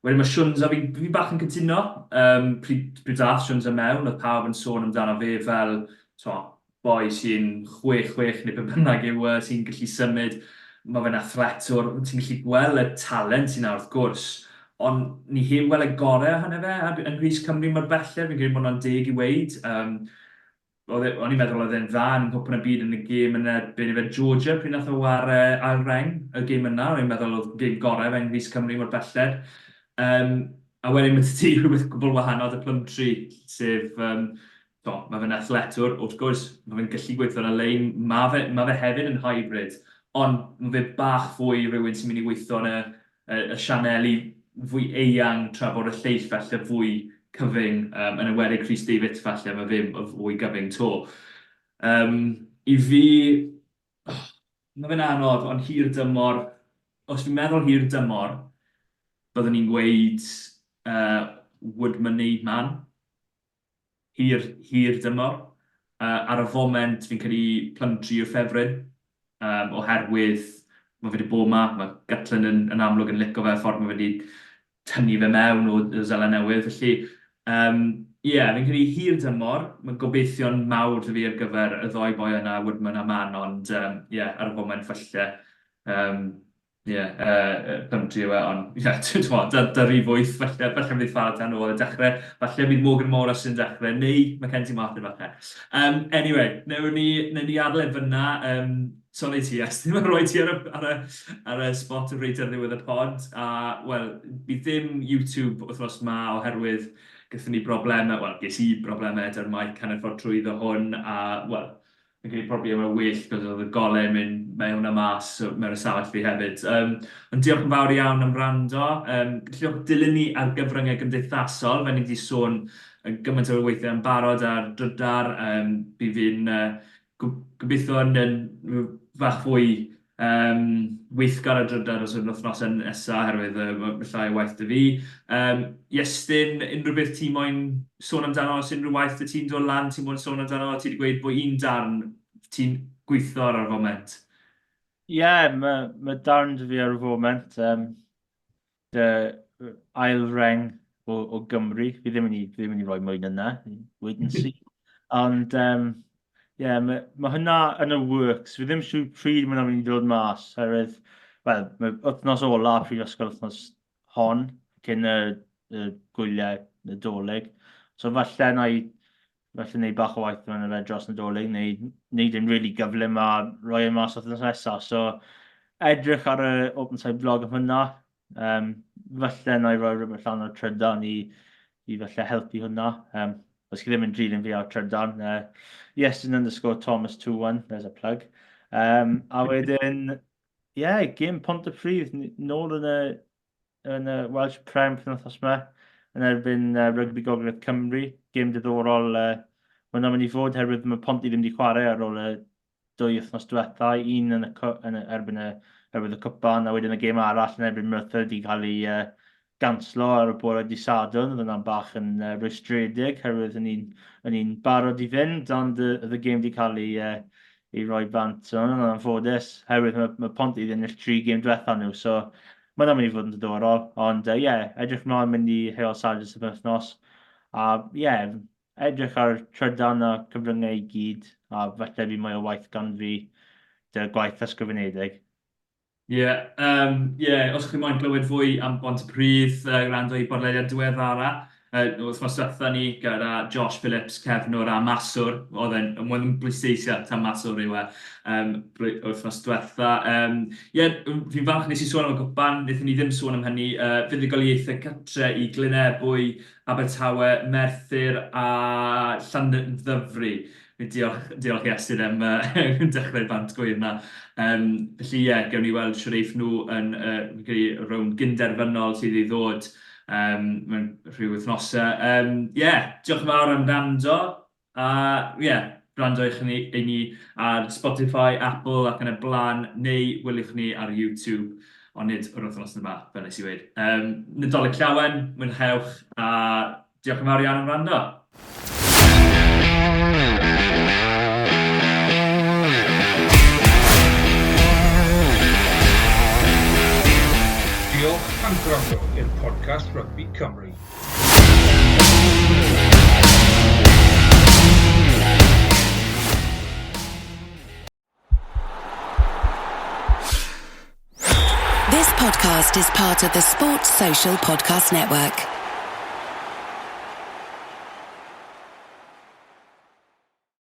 Wedyn mae Shunza, fi fi bach yn cytuno, yym pryd pryd ddaeth Shunza mewn, oedd pawb yn sôn amdano fe fel timod boi sy'n 6'-6 neu be bynnag yw e, sy'n gallu symud, mae fe'n athletwr, ti'n gallu gweld y talent sy 'na wrth gwrs, ond ni heb weld y gorau ohono fe ar, yng nghrys Cymru mor belled, fi'n credu bod hwnna'n deg i weud. Um, oedd e, o'n i'n meddwl oedd e'n dda yn Nghwpan y Byd yn y gêm yn erbyn ife Georgia pryd nath o ware ail reng y gêm yna, o'n i'n meddwl oedd gêm gorau fe yng nghrys Cymru mor belled. Um, a wedyn mae ti rhywbeth gwbl wahanol 'da Plumtree, sef um, Do, mae fe'n athletwr, wrth gwrs, mae fe'n gallu gweithio ar y lein, mae fe, mae fe hefyd yn hybrid, ond mae fe bach fwy rhywun sy'n mynd i weithio yn y, y, y sianeli fwy eang tra bod y lleill falle fwy cyfyng, um, yn enwedig Rhys Davids falle, mae fe'n fwy gyfyng 'to. Um, I fi, oh, mae fe'n anodd, ond hir dymor, os fi'n meddwl hir dymor, byddwn i'n gweud uh, Woodman neu Man. hir, hir dymor. Yy ar y foment fi'n credu Plumtree yw'r ffefryn, yym oherwydd ma' fe 'di bod 'ma, ma' Gatland yn yn amlwg yn lico fe, y ffordd ma' fe 'di tynnu fe mewn o o Seland Newydd, felly yym ie, fi'n credu hir dymor, ma' gobeithion mawr 'da fi ar gyfer y ddou boi yna, Woodman a Mann, ond yym ie, ar y foment falle yym Ie, yy Plumtree yw e, ond ie, timod, 'da 'da rhif wyth falle, falle fydd Farah Tan nôl yn dechrau, falle bydd Morgan Morris yn dechrau, neu Mackenzie Martin falle. Um, anyway, wnawn ni, wnawn ni adael e fyna. Um, sori ti, Iestyn, mae'n rhoi ti ar y, ar y, ar y spot yn reit ar ddiwedd y pod. A, wel, bydd dim YouTube wythnos ma oherwydd gaethon ni broblemau, wel, ges i broblemau gyda'r mic hanner ffordd trwyddo hwn, a, wel, Fi'n credu probably oedd e'n well cos oedd y golau yn mynd mewn a mas mewn ystafell fi hefyd. Um, ond diolch yn fawr iawn am wrando. Um, gallwch dilyn ni ar gyfryngau gymdeithasol, fel ni wedi sôn gymaint o weithiau yn barod ar drydar. Um, bydd fi'n uh, gobeithio yn, yn fach fwy um, weithgar ar drydar dros yr wythnosau nesaf, oherwydd uh, mae llai o waith 'da fi. Um, Iestyn, unrhyw beth ti moyn sôn amdano, os unrhyw waith 'da ti'n dod lan, ti'n moyn sôn amdano, ti wedi gweud bod un darn ti'n gweithio ar y foment. Ie, yeah, mae ma darn 'da fi ar y foment. Um, dy ail reng o, o Gymru. Fi ddim yn i, fi ddim yn i roi mwy na 'na, wait and see. Ond, um, yeah, mae, ma hynna yn y works. Fi ddim siŵr pryd mae'n mynd i ddod mas, oherwydd, wel, mae wythnos ola prifysgol wythnos hon, cyn y, y gwyliau Nadolig. So falle na i falle wneud bach o waith yn fe dros Nadolig, neu wneud e'n really gyflym a rhoi e mas wythnos nesaf. So, edrych ar y Open Side blog am hwnna. Um, falle na i roi rhywbeth allan o'r trydan i, i falle helpu hwnna. Um, os chi ddim yn dilyn fi ar trydan, uh, Iestyn_Thomas21, there's a plug. Um, a wedyn, ie, yeah, gêm Pontypridd nôl yn y yn y Welsh Prem penwythnos yma yn erbyn uh, Rygbi Gogledd Cymru. Gêm diddorol uh, hwnna'n mynd i fod herwydd mae Ponty ddim wedi chwarae ar ôl y dwy wythnos diwetha, un yn y, yn y, erbyn y, herwydd y cwpan, a wedyn y gêm arall yn erbyn Merthyr wedi cael ei uh, ganslo ar y bore di Sadwrn. Oedd hwnna'n bach yn uh, rwystredig, herwydd o'n i'n i'n barod i fynd, ond oedd y gêm wedi cael ei, uh, ei roi bant. So, yn anffodus, herwydd mae, mae Ponty wedi ennill tri gêm diwetha nhw, so mae hwnna'n mynd i fod yn diddorol. Ond ie, uh, yeah, edrych mlaen mynd i Heol Sargent y penwythnos. A ie, yeah, edrych ar trydan a cyfryngau i gyd, a falle fi mwy o waith gan fi dy gwaith ysgrifenedig. Ie, yeah, yeah, os chi moyn glywed fwy am Bontypridd, gwrando i bodlediad diweddara, wythnos diwetha ni gyda Josh Phillips, cefnwr a maswr, oedd e'n oedd yn bwysleisio ta maswr yw e, wythnos diwetha. Ie, fi'n falch nes i sôn am y gwpan, wnaethon ni ddim sôn am hynny, fuddugoliaethau cytre i Glyn Ebwy, Abertawe, Merthyr a Llanymddyfri. Diolch, diolch Iestyn am dechrau'r bant gwyr 'na. Felly ie, gewn ni weld shwd eiff nhw yn fi'n credu rownd gynderfynol sydd i ddod mewn rhyw wythnosau. Ie, diolch yn fawr am wrando a ie, gwrando i ni, i ni ar Spotify, Apple ac yn y blaen, neu wyliwch ni ar YouTube, ond nid yr wythnos yma, fel nes i weud. Nadolig Llawen, mwynhewch a diolch yn fawr iawn am wrando. Diolch am gwrando i'r podcast Rygbi Cymru. This podcast is part of the Sports Social Podcast Network.